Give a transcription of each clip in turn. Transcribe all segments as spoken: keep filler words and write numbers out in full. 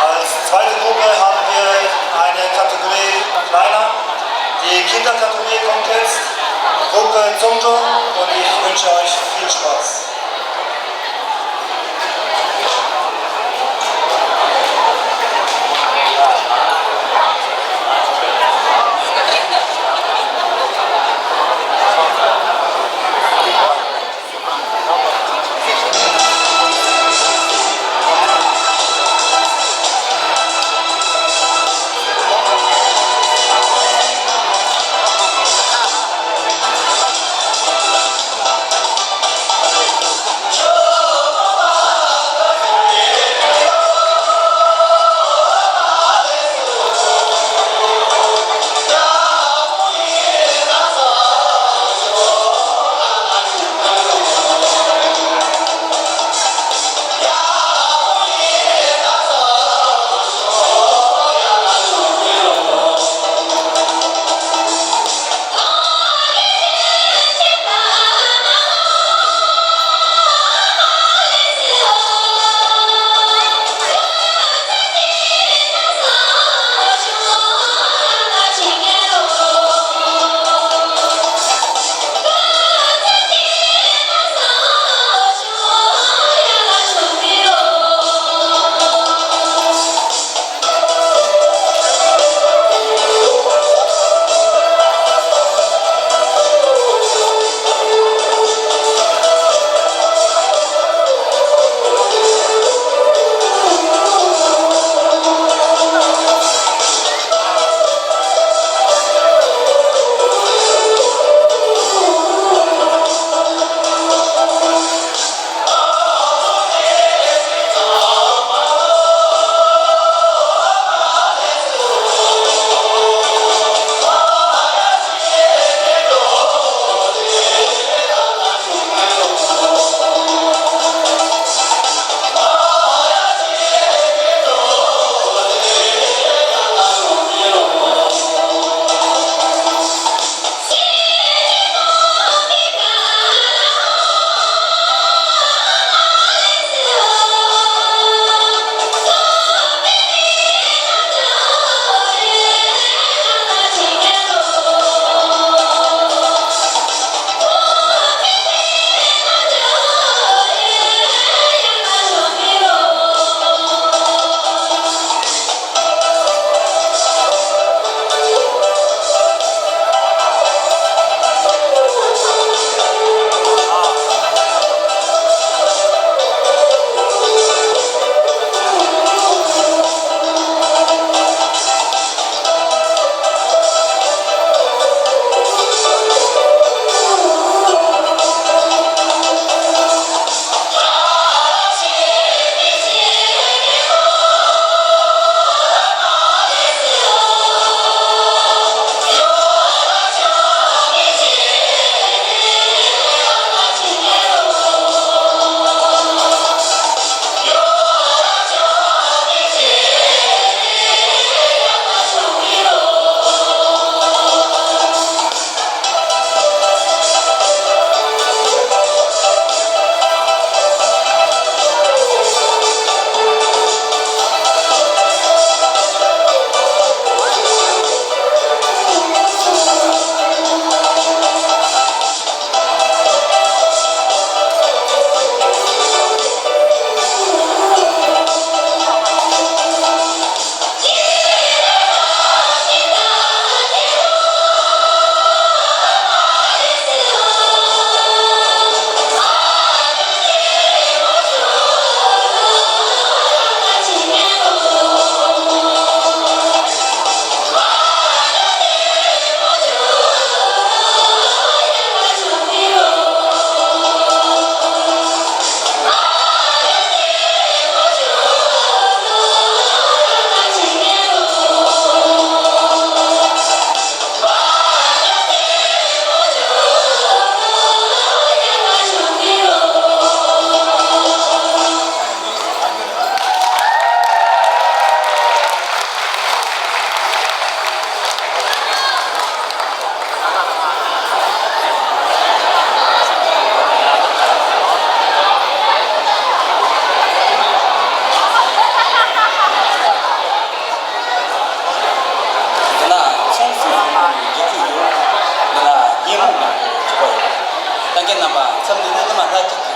Als zweite Gruppe haben wir eine Kategorie kleiner. Die Kinderkategorie kommt jetzt. Gruppe Zongjo und ich wünsche euch viel Spaß.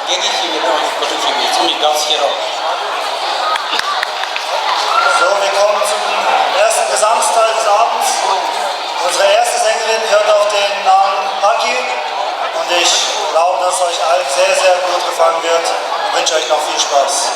དགེ་རྒན་ཞིག་ཡོད་དང་གོ་སྒྲིག་བྱས་པའི་ཚོགས་མི་དགའ་བསུ་ཞུ་རོགས། So, wir kommen zum ersten Gesangsteil des Abends. Unsere erste Sängerin hört auf den Namen Haki und ich glaube, dass euch allen sehr, sehr gut gefallen wird. Ich wünsche euch noch viel Spaß.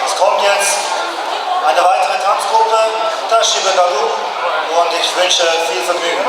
Es kommt jetzt eine weitere Tanzgruppe, Tashibe Galu, und ich wünsche viel Vergnügen.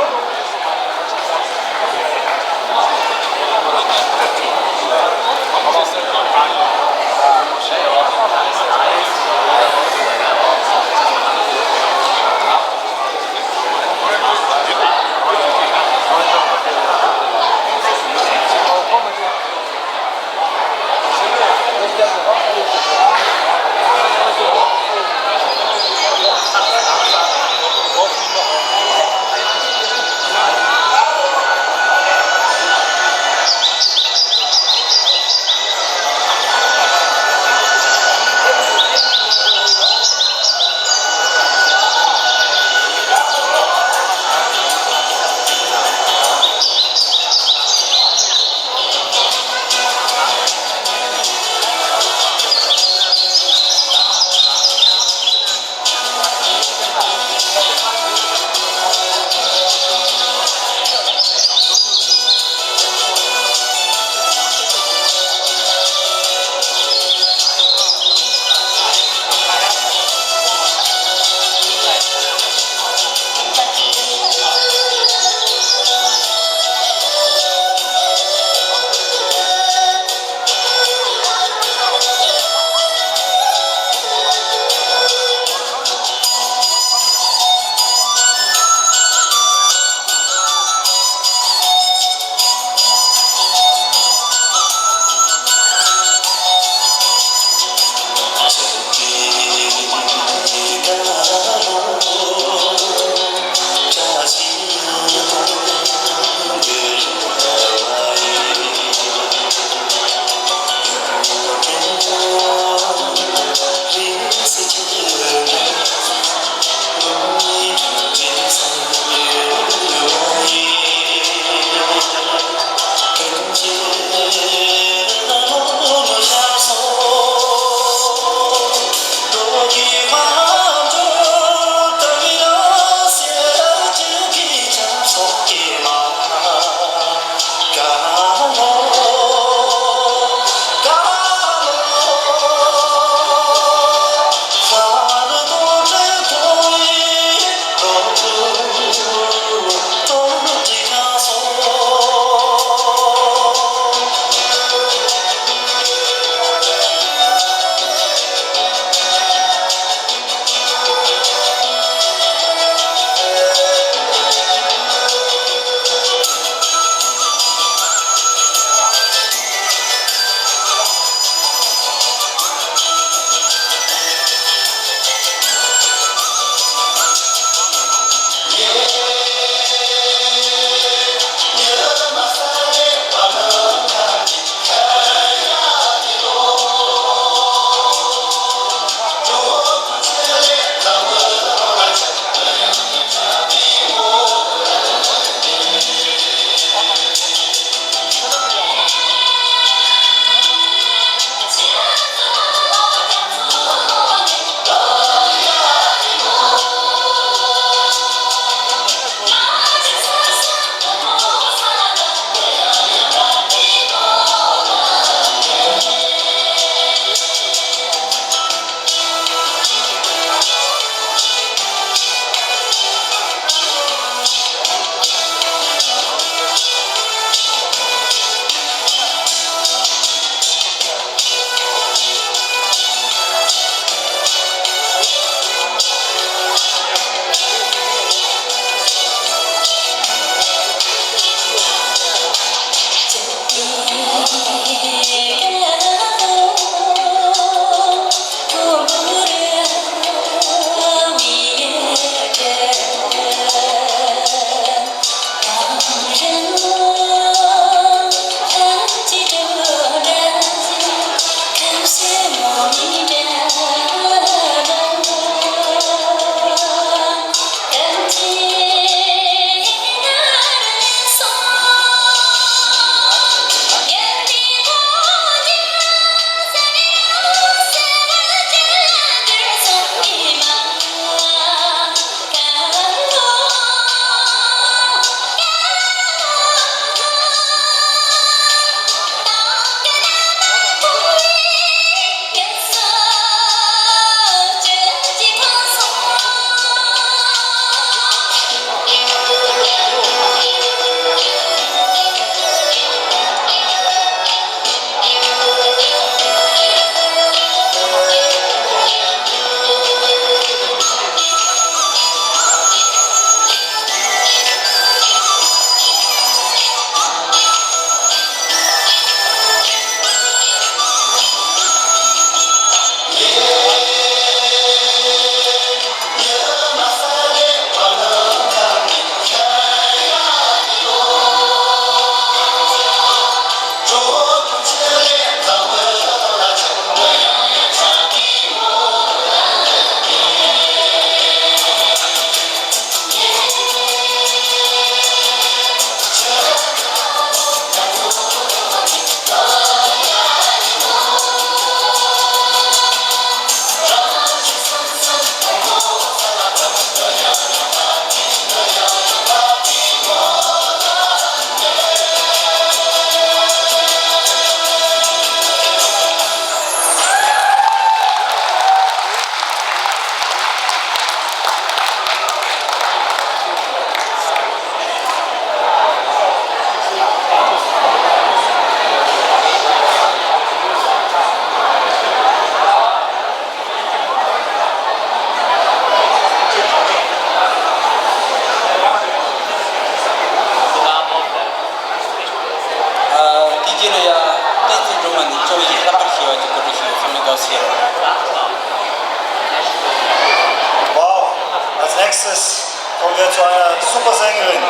Kommen wir zu einer Supersängerin.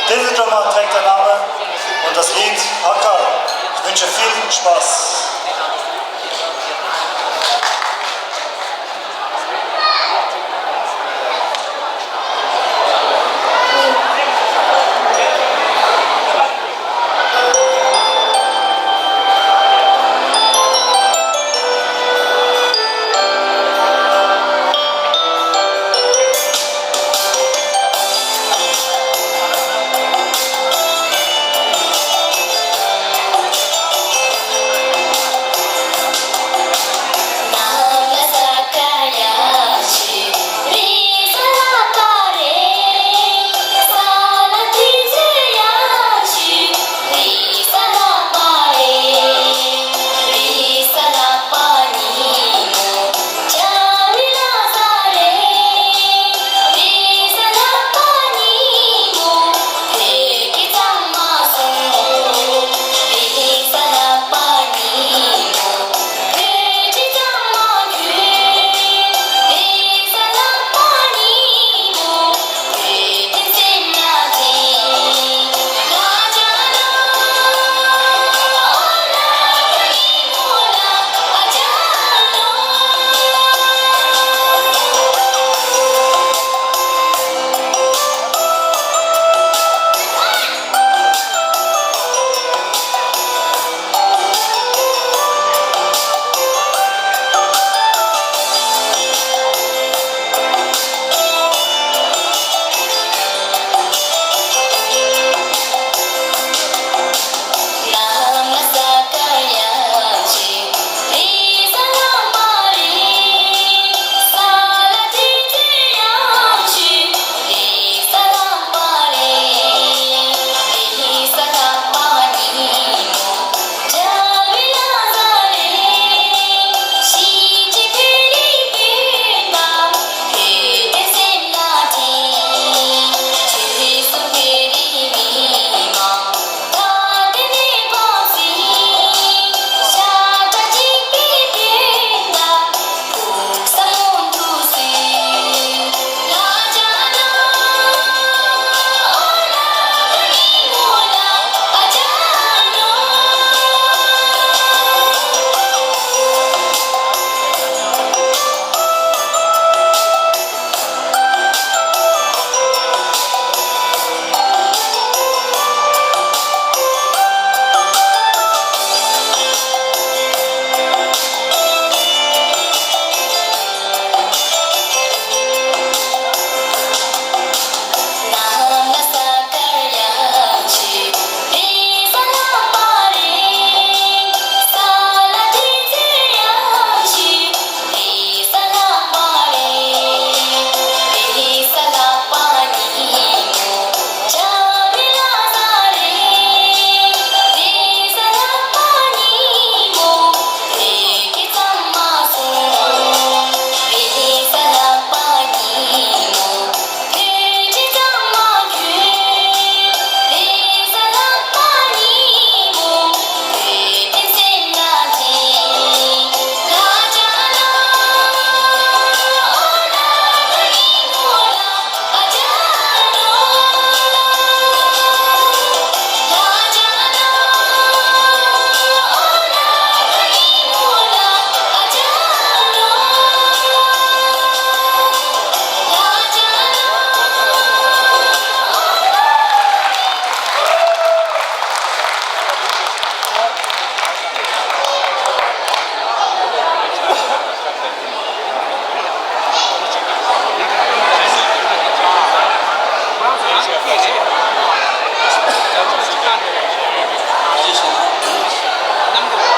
Tinte Drummer trägt den Namen und das Lied Hakar. Ich wünsche viel Spaß.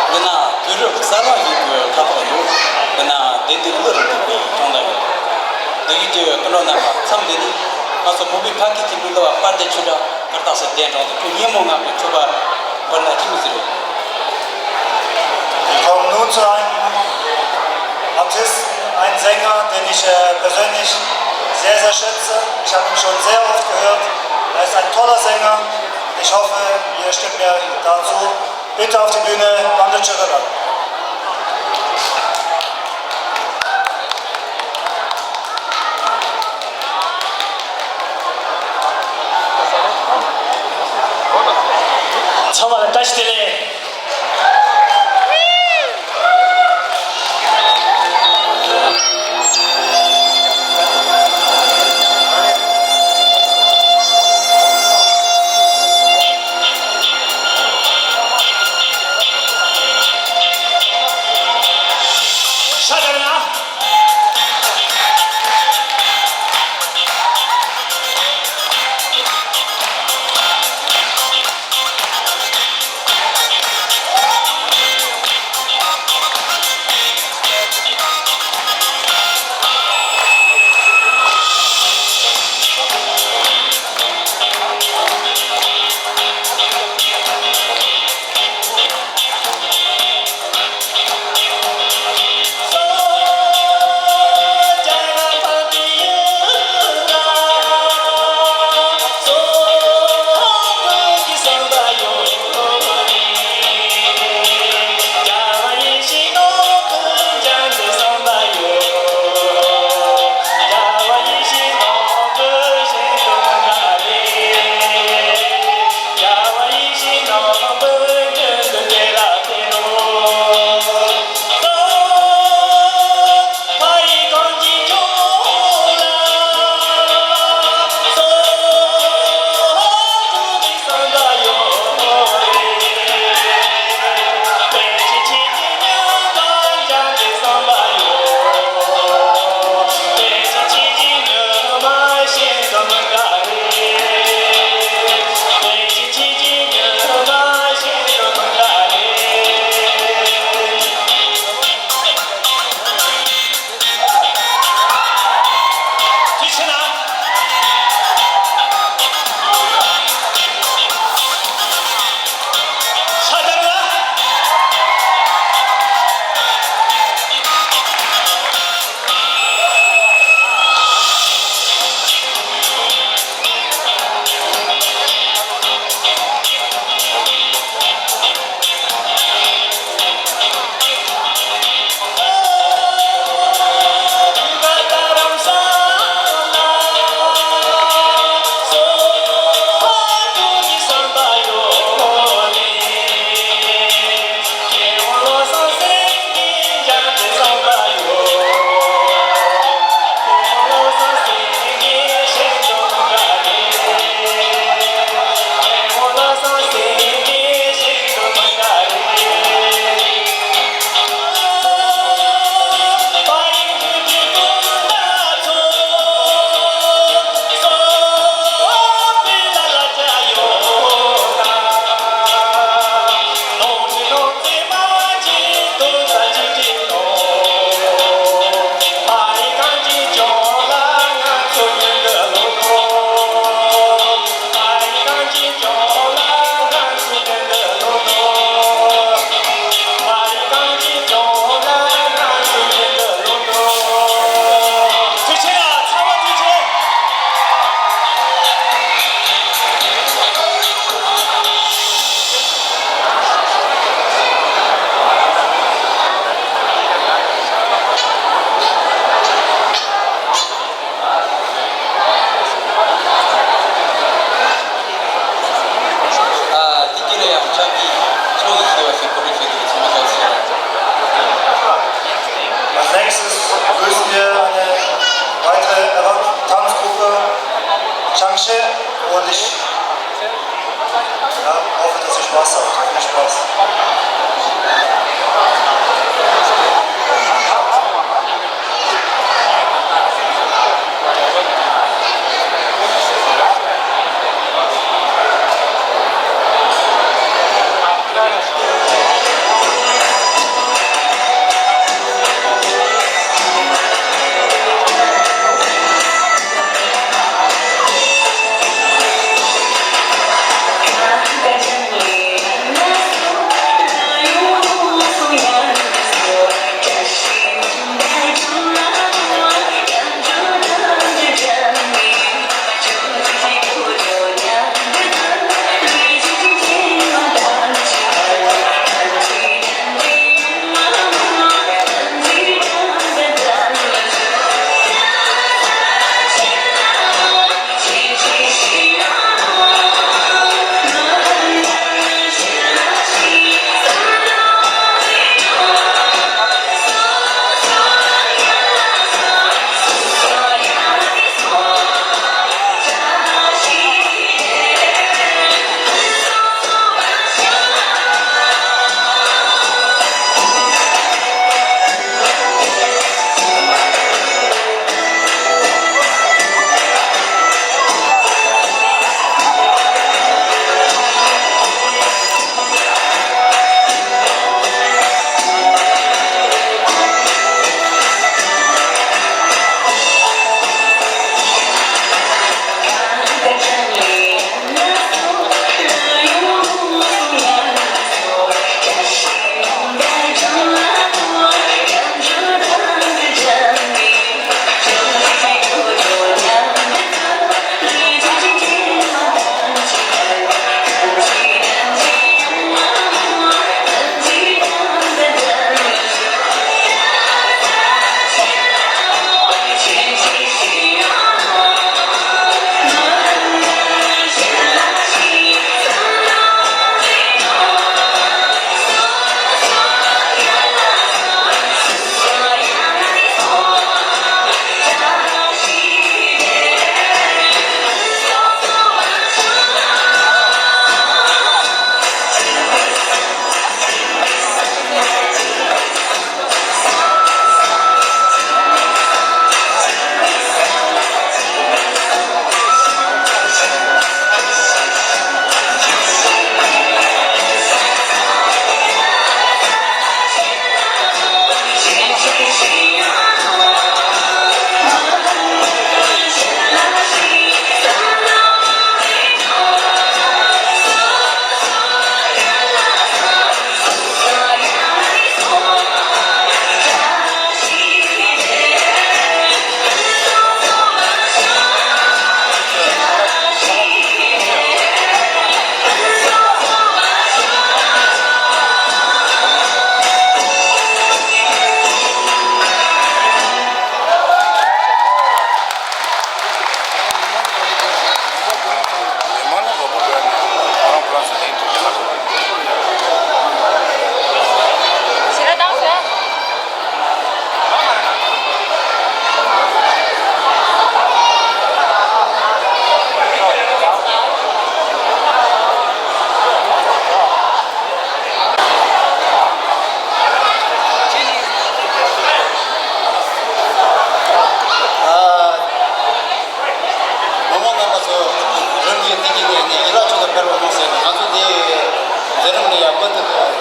འདི་ན་དུས་རབས་གསར་བ་ཞིག་གི་ཁ་ཕོག་ཡོད། འདི་ན་བདེ་སྡུག་བློ་རུ་འདུག་པའི་སྦྱོང་བརྡར་ཡོད། འདི་གའི་སྐྱེ་བོའི་སྐུ་མགྲོན་རྣམ་པ། མཚམས་འདི་ནས་ང་ཚོ་བོད་པའི་ཕ་སྐད་ཀྱི་གླུ་ལུ་བ་དཔལ་ལྡན་ཆོས་གྲགས་གར་སྟེགས་སུ་གདན་དྲངས་ཏེ་ཁོས་སྙན་མོ་ངག་གི་མཆོད་པ་འབུལ་ན་ཅི་མི་ཟེར། Wir kommen nun zu einem Artisten, einem Sänger, den ich äh, persönlich sehr, sehr schätze. Ich habe ihn schon sehr oft gehört. Er ist ein toller Sänger. Ich hoffe, ihr stimmt mir dazu. Bitte auf die Bühne, Bandu Chagara. བཀྲ་ཤིས་བདེ་ལེགས། ཤ་དར་ན། Als nächstes begrüßen wir eine weitere Erwach-, Tanzgruppe, Changshe und ich. Ja, hoffe, dass ihr Spaß habt. Viel Spaß.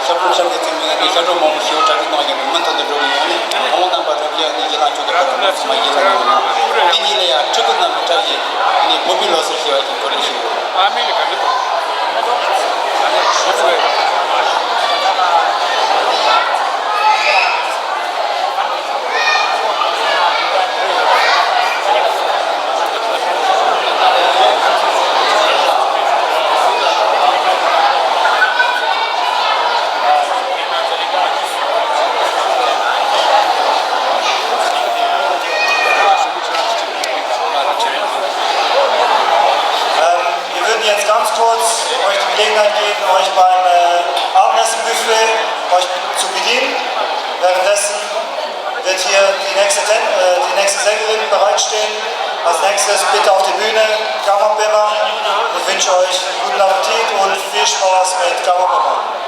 ཁྱབ་ཁོངས་ཆབ་ཀྱི་ཚིག་མི་ནི་ཤར་ཕྱོགས་མང་པོ་ཞེའུ་གྲ་སྒྲིག་གནང་བཞིན་མུ་མཐུད་དུ་འགྲོ་གི་ཡོད་ནི་ཨོང་རྣམ་པ་གྲོགས་ཀྱི་ནི་ཡིད་ལ་ཆོག་གི་པར་མང་ཚང་མ་ཡིད་ལ་ཡོང་ཡོང་དེ་ཉིད་ལ་ཡང་ཕྲུ་གུ་རྣམས་ཀྱི་གྲ་ཡི་ནི་བོད་པའི་ལོ་སར་ཞེས་པ་ཞིག་གོ་སྒྲིག་ཞུ། Ähm, wir würden jetzt ganz kurz euch die Gelegenheit geben, euch beim äh, Abendessen-Buffet euch zu bedienen. Währenddessen wird hier die nächste, Ten äh, die nächste Sängerin bereitstehen. Als nächstes bitte auf die Bühne, Gamma Bema. Ich wünsche euch guten Appetit und viel Spaß mit Gamma Bema.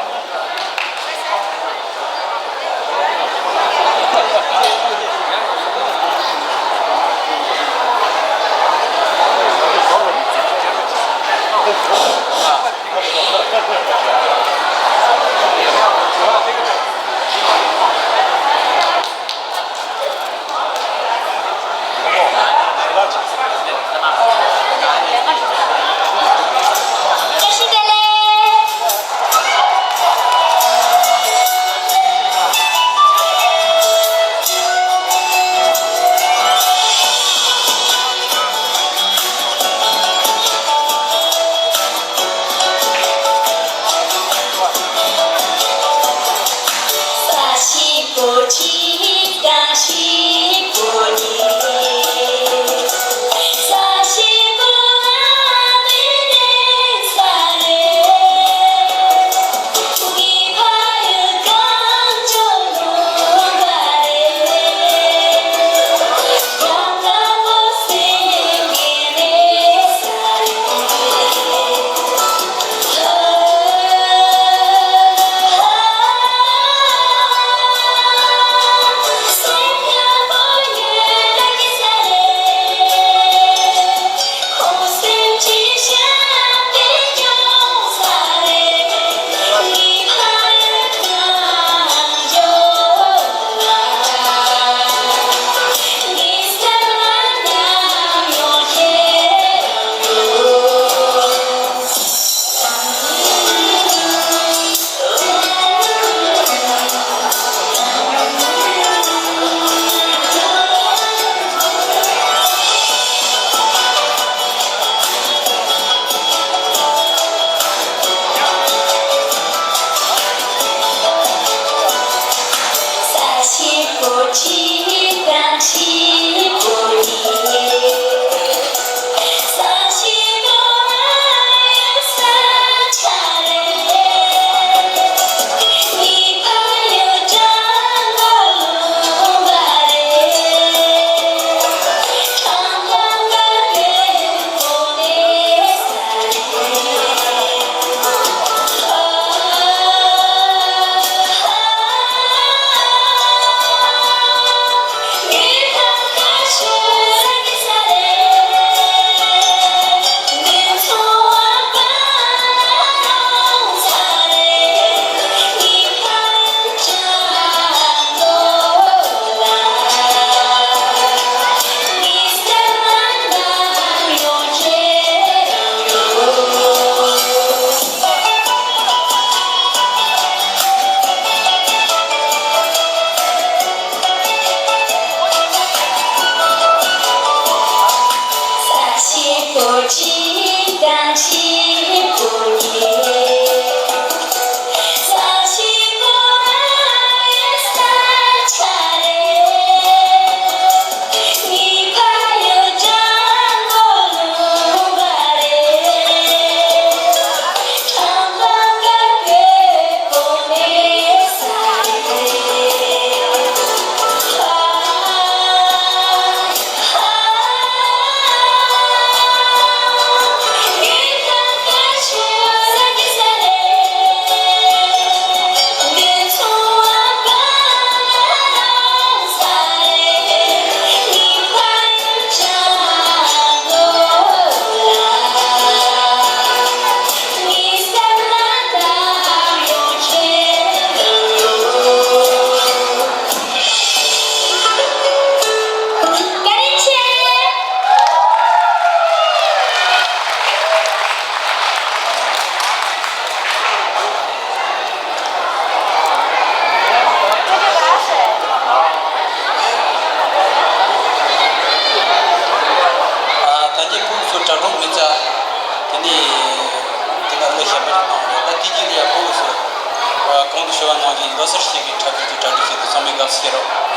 ལོ་གསར་ཞིག་གི་གྲ་སྒྲིག་གི་གྲ་སྒྲིག་བྱེད་དུ་ཚང་མས་དགའ་བསུ་ཞུ་རོགས།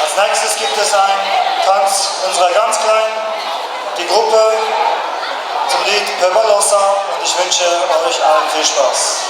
Als nächstes gibt es einen Tanz unserer ganz Kleinen, die Gruppe zum Lied Pöbalosa, und ich wünsche euch allen viel Spaß.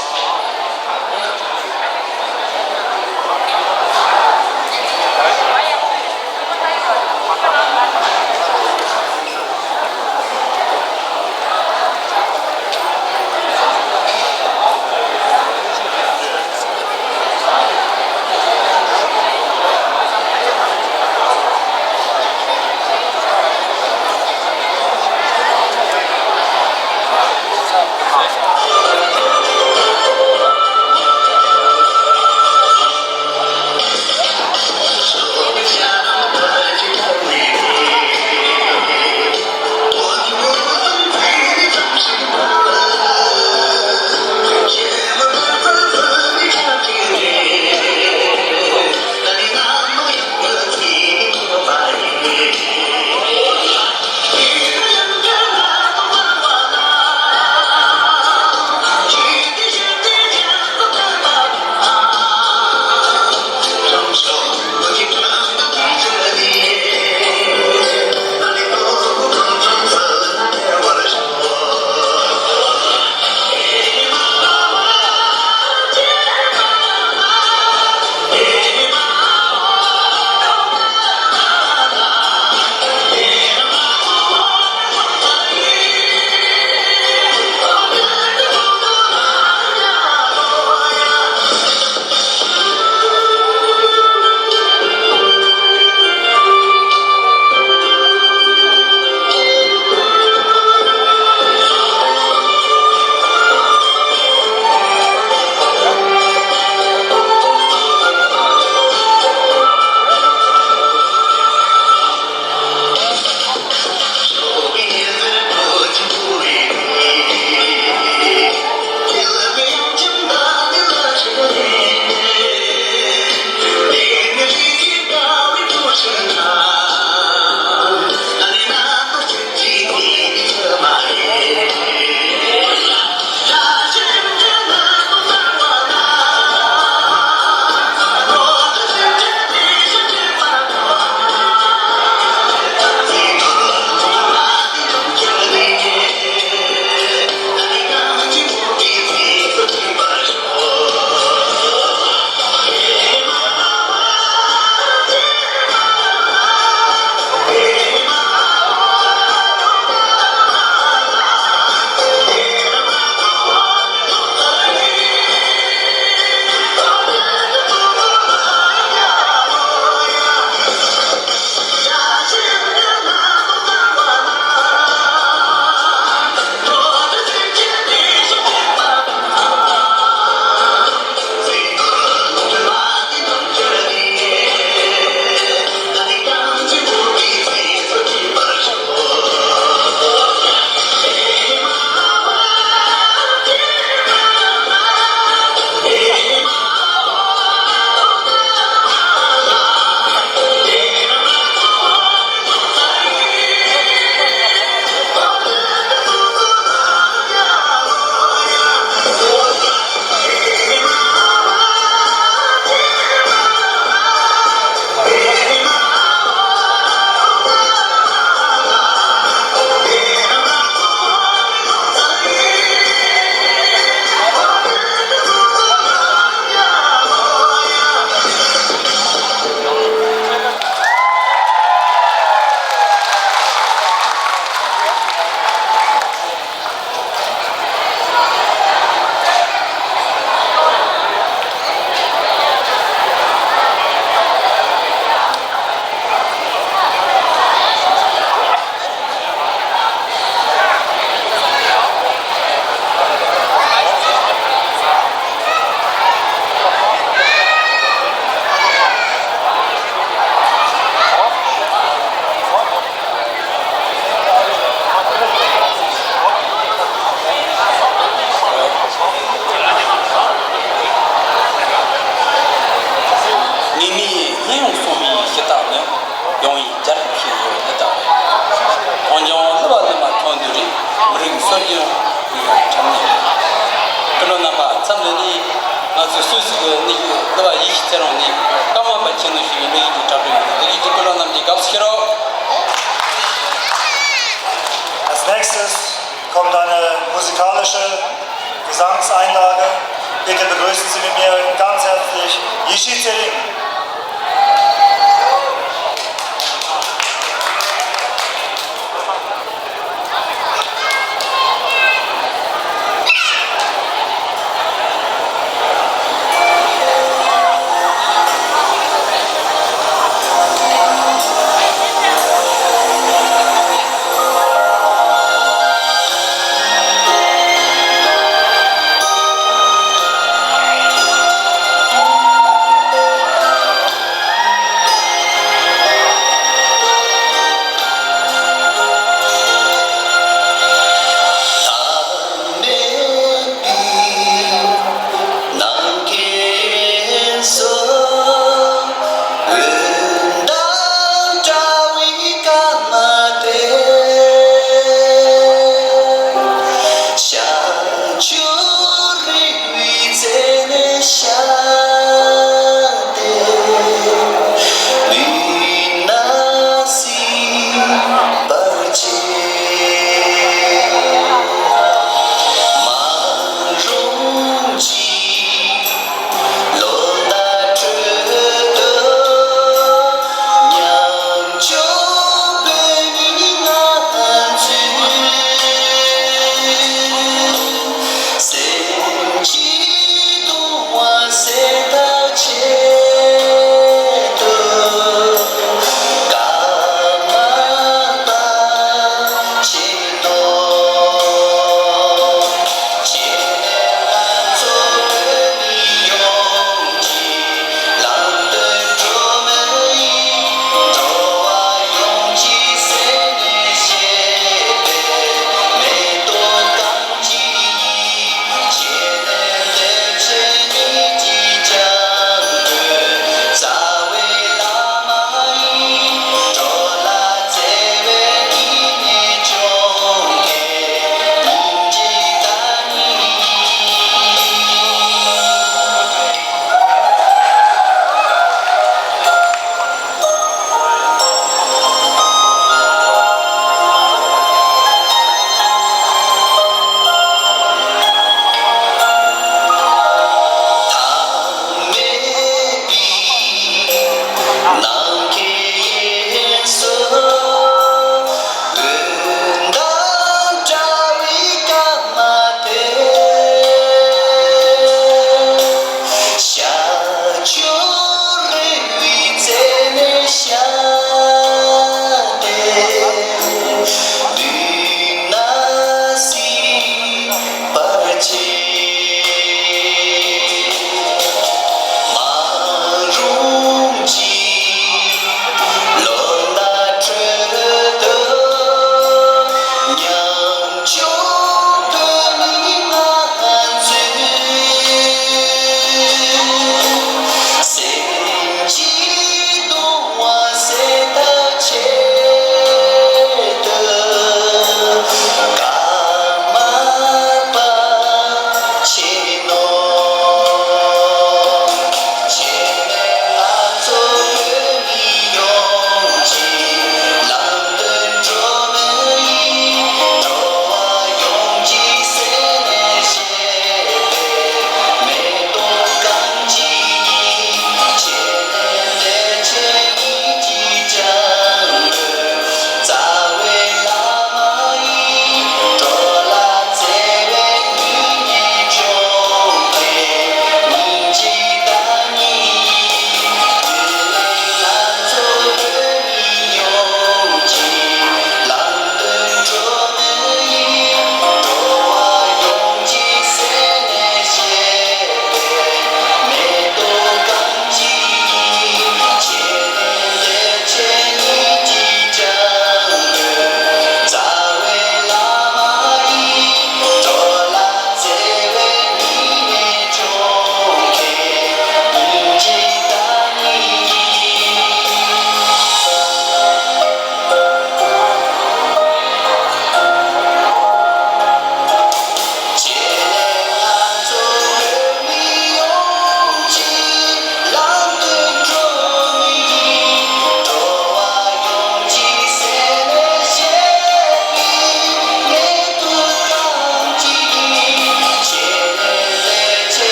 ཚེ་རིང་ནི་ཀརྨ་པ་ཆེན་མོ་ཞིག་ཡིན་པའི་ཡིད་ཀྱི་གྲགས་པ་ཡོད། བོད་ཀྱི་སྐུ་ལོ་རྣམས་ཀྱིས་དགའ་བསུ་ཞུ་རོགས། Als nächstes kommt eine musikalische Gesangseinlage. Bitte begrüßen Sie mit mir ganz herzlich Yishi Tsering.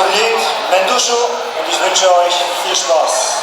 Lied Mendusho und ich wünsche euch viel Spaß.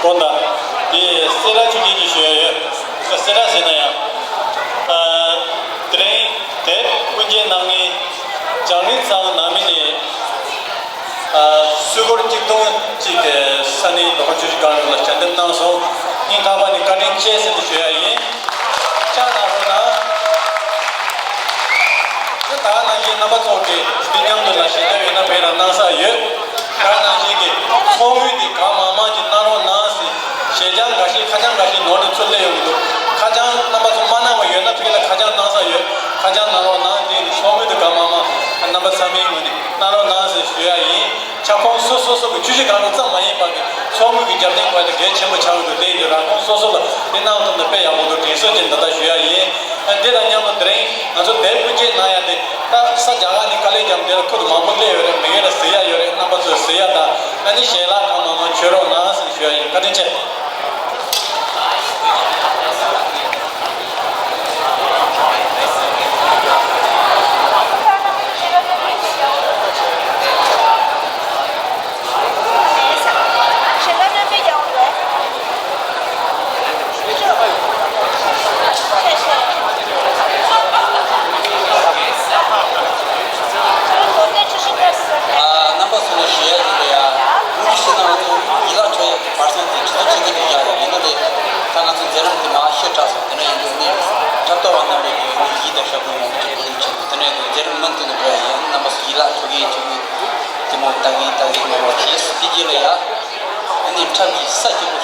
དགོངས་དག་འདི་སེ་ར་ཆུ་སྐྱིད་ཀྱིས་ཞུ་ཡ་ཡོད། སེ་ར་ཟེར་ན་ཡང་། ཨ། དེ་རིང་དེབ་དབུ་འབྱེད་གནང་མཁན་ལྕང་རིགས་ཚང་ནང་མི་ནས། ཨ། སུད་སྒོར་གཅིག་སྟོང་གཅིག་གི་ས་གནས་ལྡོག་ཁ་ཆུ་བཞི་སྒང་དྲུག་ལ་ཞལ་འདེབས་གནང་སོང་། སྙིང་ཐག་པ་ནས་བཀའ་དྲིན་ཆེ་ཟེར་ཏེ་ཞུ་ཡ་ཡིན། ཕྱག་ན་རོགས་གནང་། ད་ག་ནང་བཞིན་རྣམ་པ་ཚོ་གིས་འདི་མཉམ་དུ་ལ་ཞལ་འདེབས་ཡོད་ན་བོད་ལ་གནང་ས་ཡོད། ད་ག་ནང་བཞིན་གྱི་ཚོགས་དངུལ་འདི་གང་མང་མང་ཅིག་གནང་རོགས་གནང་ཟེར། ཞལ་བྱང་འགའ་ཤས་ཁ་བྱང་འགའ་ཤས་ནོར་ནས་ཚུར་སླེབས་ཡོང་གི་འདུག་ཁ་བྱང་རྣམ་པ་ཚོ་མ་གནང་བ་ཡོད་ན་ཕ་གི་ལ་ཁ་བྱང་གནང་ས་ཡོད། ཁ་བྱང་གནང་རོགས་གནང་། དེ་ནི་ཚོགས་དངུལ་འདི་གང་མང་མང་རྣམ་པ་ཚང་མའི་ངོས་ནས་གནང་རོགས་གནང་ཟེར་ཞུ་ཡ་ཡིན། ཁྱབ་ཁོངས་སོ་སོ་སོ་གི་ཆུ་བཞི་སྒང་དྲུག་ཙམ་མ་ཡིན་པ་གི་ཚོགས་དངུལ་གྱི་རྒྱབ་རྟེན་དགོས་དེ་གལ་ཆེན་པོ་ཆགས་ཡོད་འདུག་དེ་ཡིན་དུས་རང་ཁོངས་སོ་སོ་ལ་དེ་གནང་ཐུབ་ན་དཔེ་ཡག་པོ་འདུག་དྲན་གསོ་ཅིག་འདི་ལྟར་ཞུ་ཡ་ཡིན། ཨ། དེ་དང་མཉམ་དུ་དེ་རིང་ང་ཚོ་དེབ་དབུ་འབྱེད་གནང་ཡ་དེ་ད་ས་རྒྱ་གར་ནས་དཀའ་ལས་བརྒྱབ་འདི་ལ་ཁོ་ཚོ་མང་པོ་སླེབས་ཡོད་རེད། མི་ཡོད་ལ་ཟེར་ཡ་ཡོད་རེད། རྣམ་པ་ཚོས་ཟེར་ཡ་དང་ཨ་ནི་ཞལ་ལག་གང་མང་མང་མཆོད་རོགས་གནང་ཟེར་ཞུ་ཡ་ཡིན། བཀའ་དྲིན་ཆེ། རྣམ་པ་ཚོ་ལ་ཞུ་ཡ་ཡིན་པ་ཡ། དངོས་གཞི་བཤད་ན་ང་ཚོ་ཡིད་ལ་འཕྲོག་ཡ་གི་བར་སེང་དེ་ཁྲི་ཚོ་ཁྲི་ཚོ་གི་ཡ་ཡིན་ན་དེ་ད་ང་ཚོ་མཛད་རིམ་དེ་མ་ཤེས་དྲགས་སོང་། དེ་ན་ཡིན་དུས་ནི་འཁྲབ་སྟོན་པ་རྣམ་པས་ཀྱི་ནི་ཡིད་དང་ཤ་ཁུ་ཡོང་གི་ཅིག་གོ་ཡིན་ཆོག་གི། དེ་ན་ཡིན་དུས་མཛད་རིམ་མུ་མཐུད་ནས་འགྲོ་ཡ་ཡིན། རྣམ་པ་ཚོ་ཡིད་ལ་འཕྲོག་གི་ཡིན་ཆོག་གི། དེ་མོ་ལྟ་གི་ལྟ་གི་མ་རོགས་ཁྱེད་སི་ཏི་ཇི་ལ་ཡ། ཨ་ནི་འཁྲབ་ཀྱི་ས་སྐྱིད་པོ་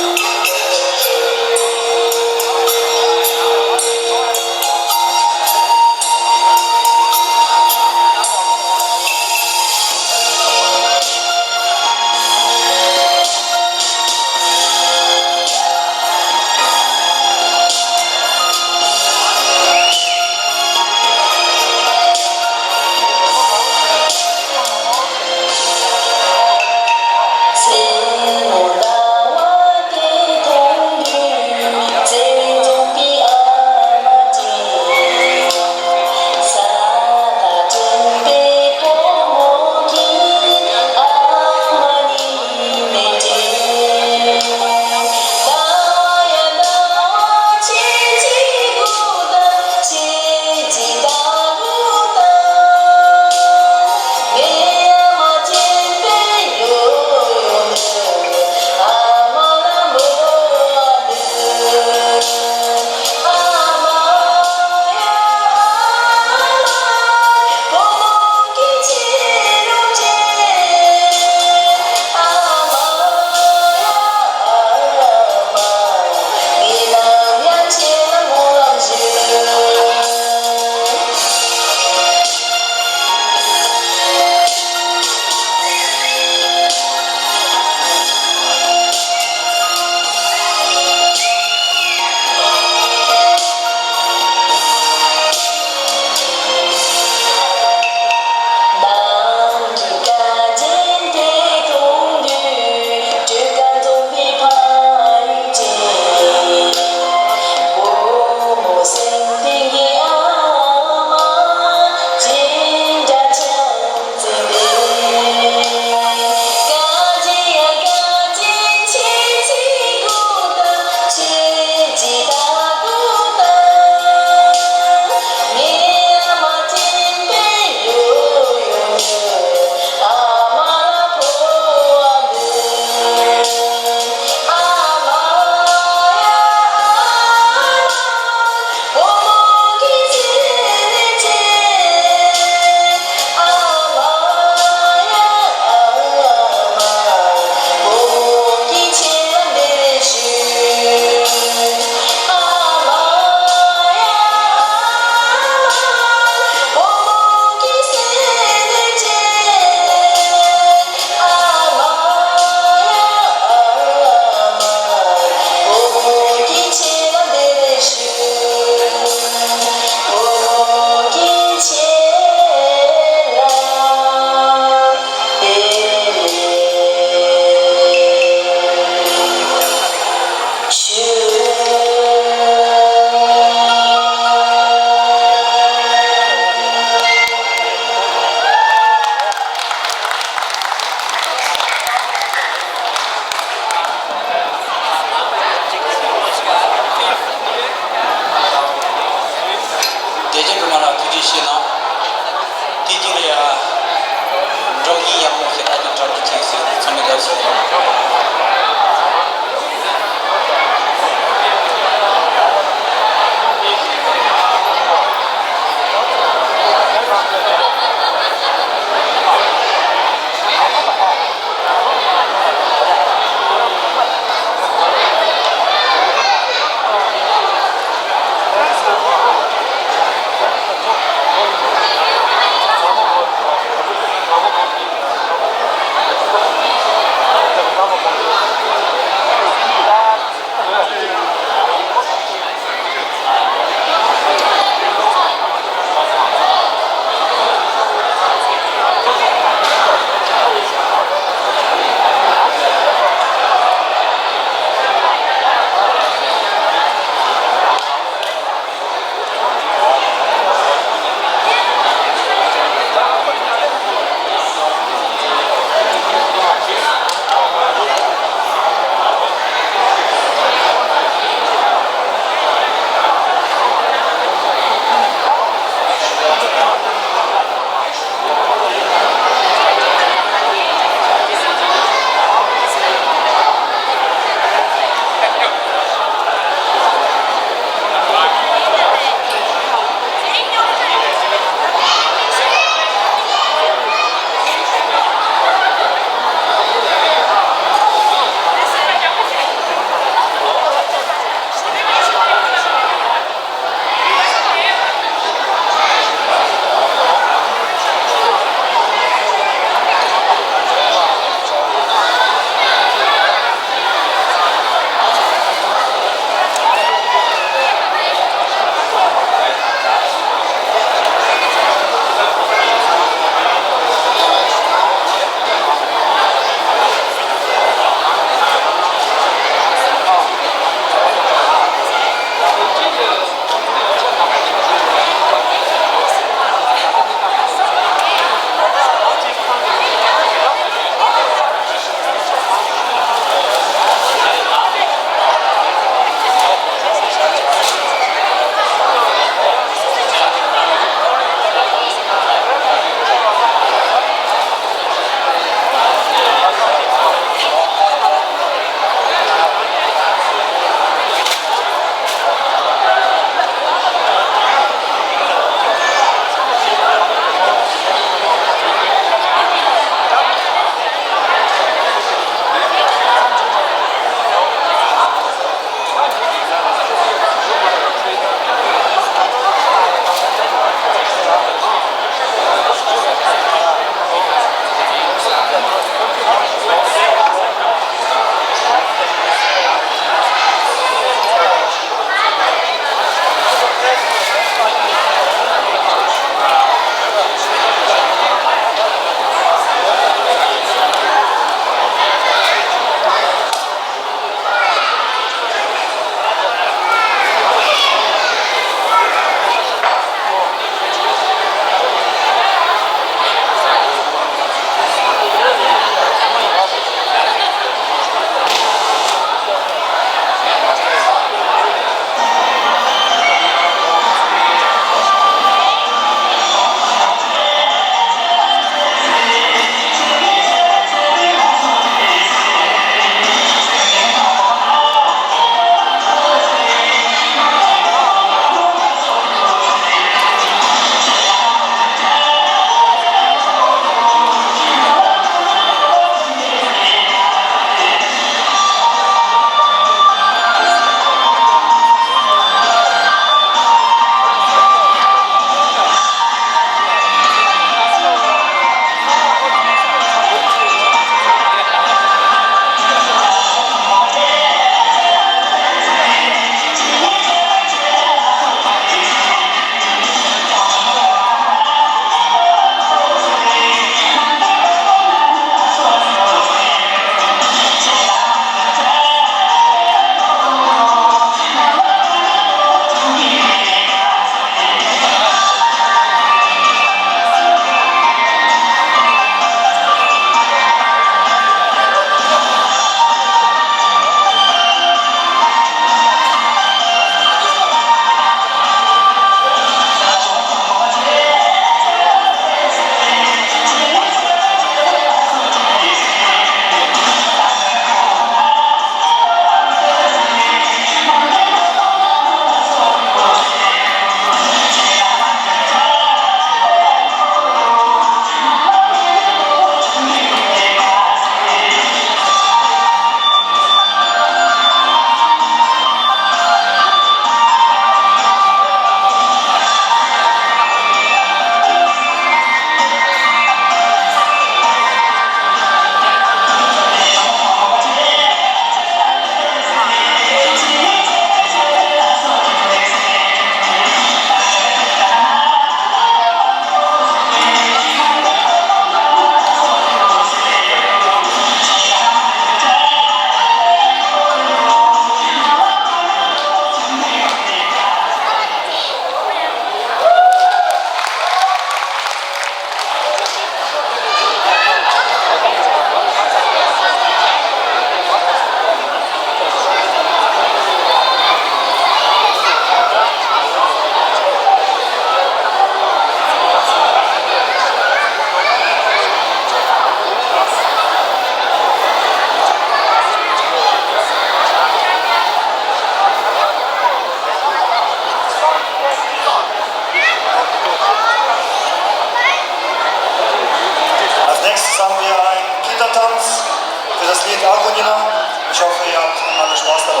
ཨ་ཁུ་གཉིས་ན་ཤོག་ཧྥེ་ཡང་ང་ལ་ཞོག་ས་ར།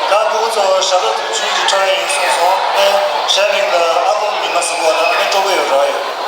ད་ཁོ་ཚོ་ཞབས་བྲོ་དེ་ཆུང་གི་ཁྲ་ཡིན་གསུངས་སོང་། ཨེ་ཞབས་ཡིན་ལ་ཨ་ཁུ་མི་ང་སི་གོ་ན་མི་སྤྲོ་པོ་ཡོད་ར་ཡོད།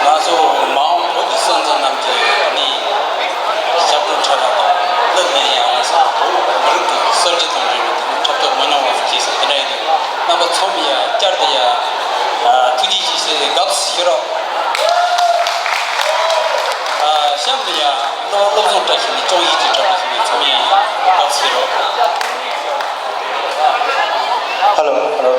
ང་ཚོ་མ་འོངས་བོད་ཀྱི་སོན་རྩ་རྣམས་ཀྱིས་ནི་ཞབས་བྲོ་འཁྲབ་པ་དང་བསླབ་པའི་ཡང་ས་བོད་མི་རིགས་ཀྱི་གསར་བརྗེ་དང་འབྲེལ་བའི་དེ་ནི་འཁྲབ་སྟོན་མ་མྱོང་བ་ཞིག་བྱས་སོང་། དེ་འདྲ་ཡིན་དུས་རྣམ་པ་ཚང་མ་ཡ་བསྐྱར་དུ་ཡ་ཐུགས་རྗེ་ཆེ་ཞུ་དགོས། དགའ་བསུ་ཞུ་རོགས། གཤམ་དུ་ཡ་བློ་བློ་བཟང་བཀྲ་ཤིས་ནས་ཅུང་ཡིད་ཆེས་འཁྲབ་པ་ཞིག་ནས་ཚང་མ་ཡ་དགའ་བསུ་ཞུ་རོགས། Hello, hello.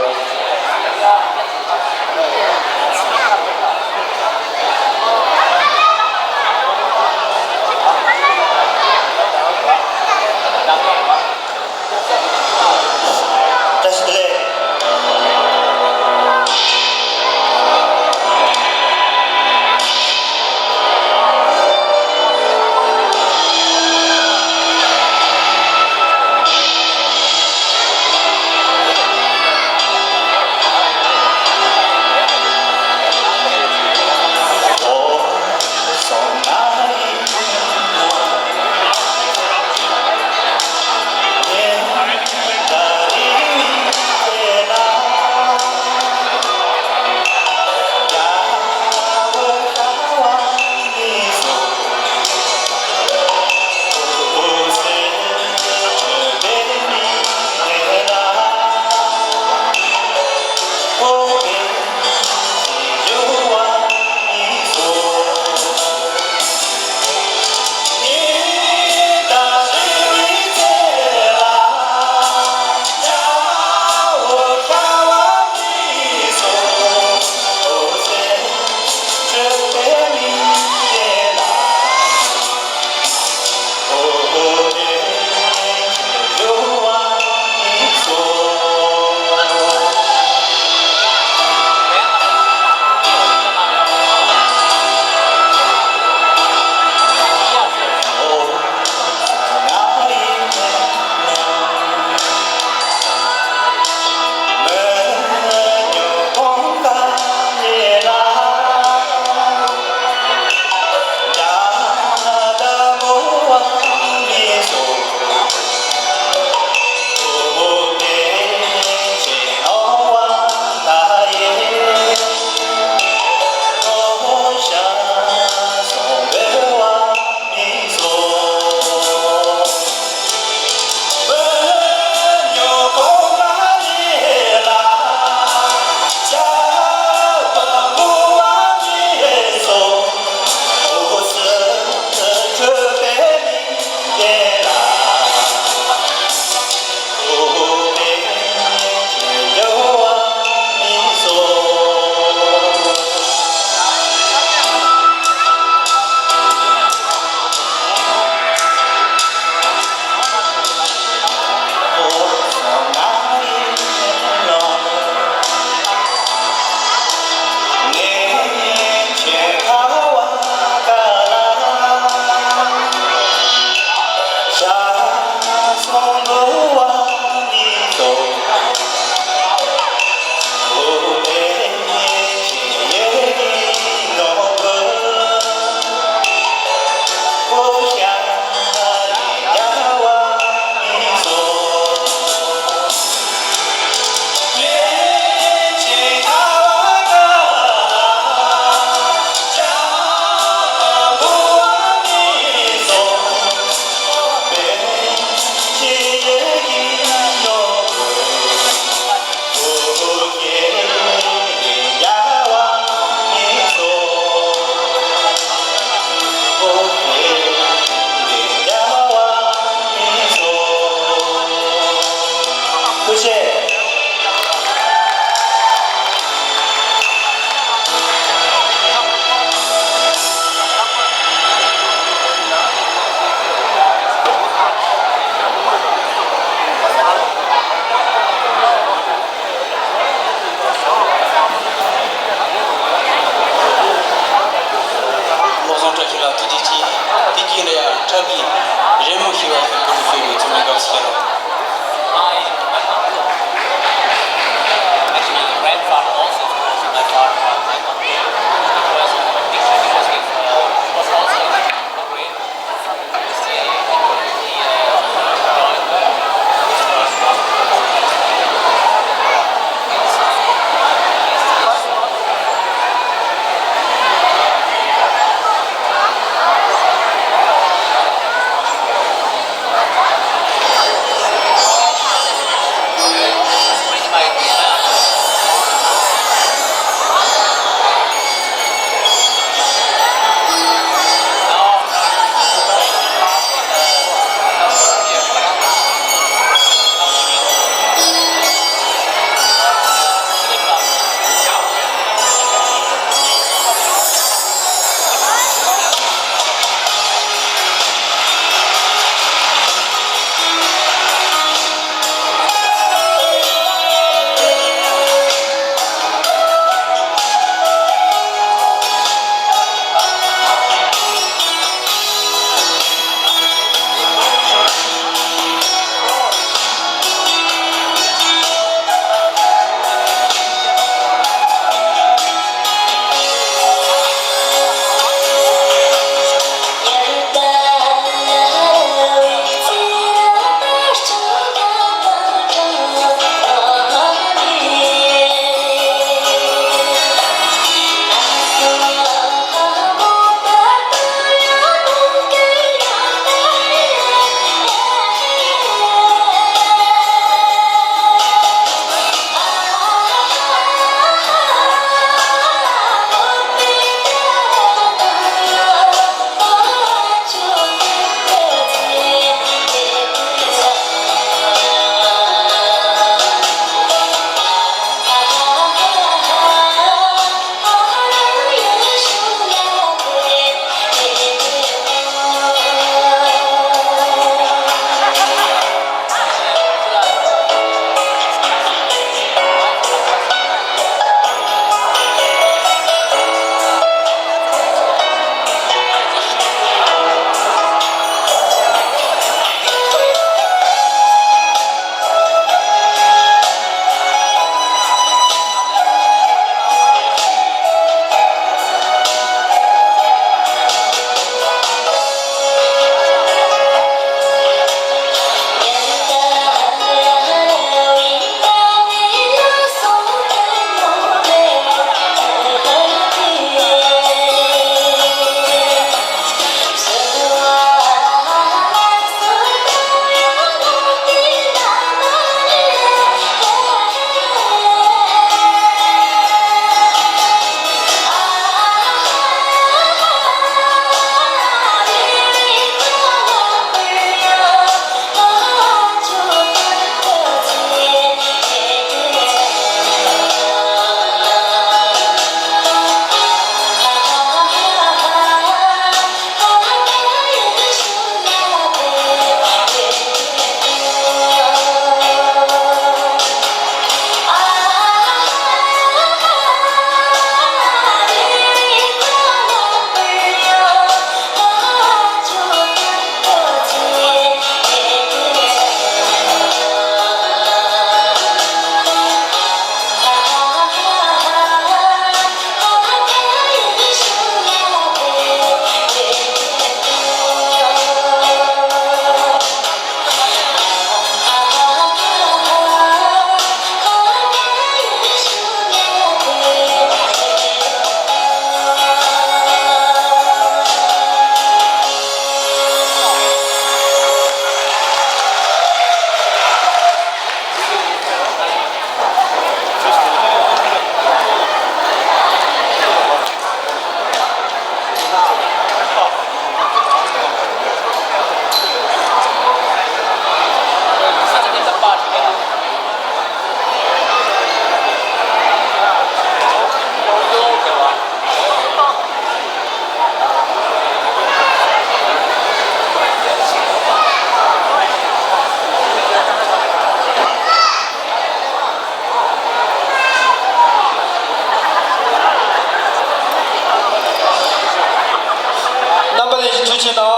ཆེ་དང་།